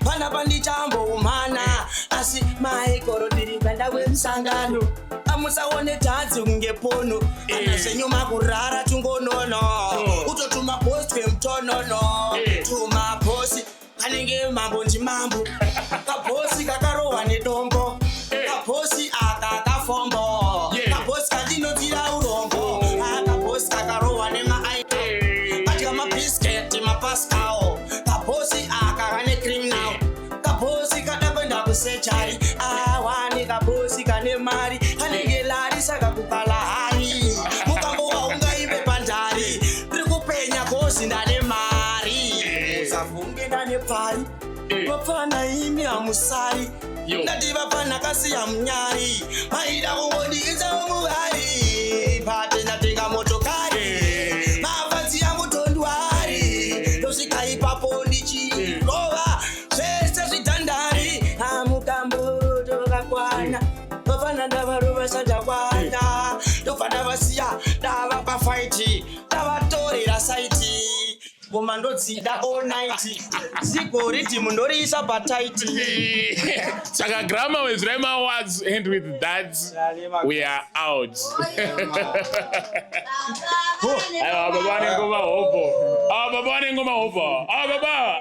Panapa ndichamboumana, asi maikoro ndiri kuenda kwemusangano. Amusaone tadzi kunge pono kana zvenyu makurara tungonono. Utotuma posi twemutonono. Tumaposi kanenge mambo ndimambo, kaposi kakarohwa nedombo. Kaposi aka kafombo. Kaposi kandinodzira urombo. Akaposi kakarohwa nemaai, kadya mabhiskiti. Vapfana imi hamusari. Yo. Ndati vapfana kasi hamunyari, maida kungondiisa muvari pate. Ndatenga motokari, mafans yangu tondwari. Ndosvika ipapo ndichirova zvese zvidhandari. Amukambo tokakwana, vafana ndavarova sandakwana. Ndobva ndavasiya ndavapa fight, ndavatorera site. Ngoma ndodzida all night, zigoriti mundoriisa patight. Saka Grammar with Rema Awards, and with that we are out. Aiwa, baba vane ngoma hopo. Ava baba vane ngoma hopo. Ava baba.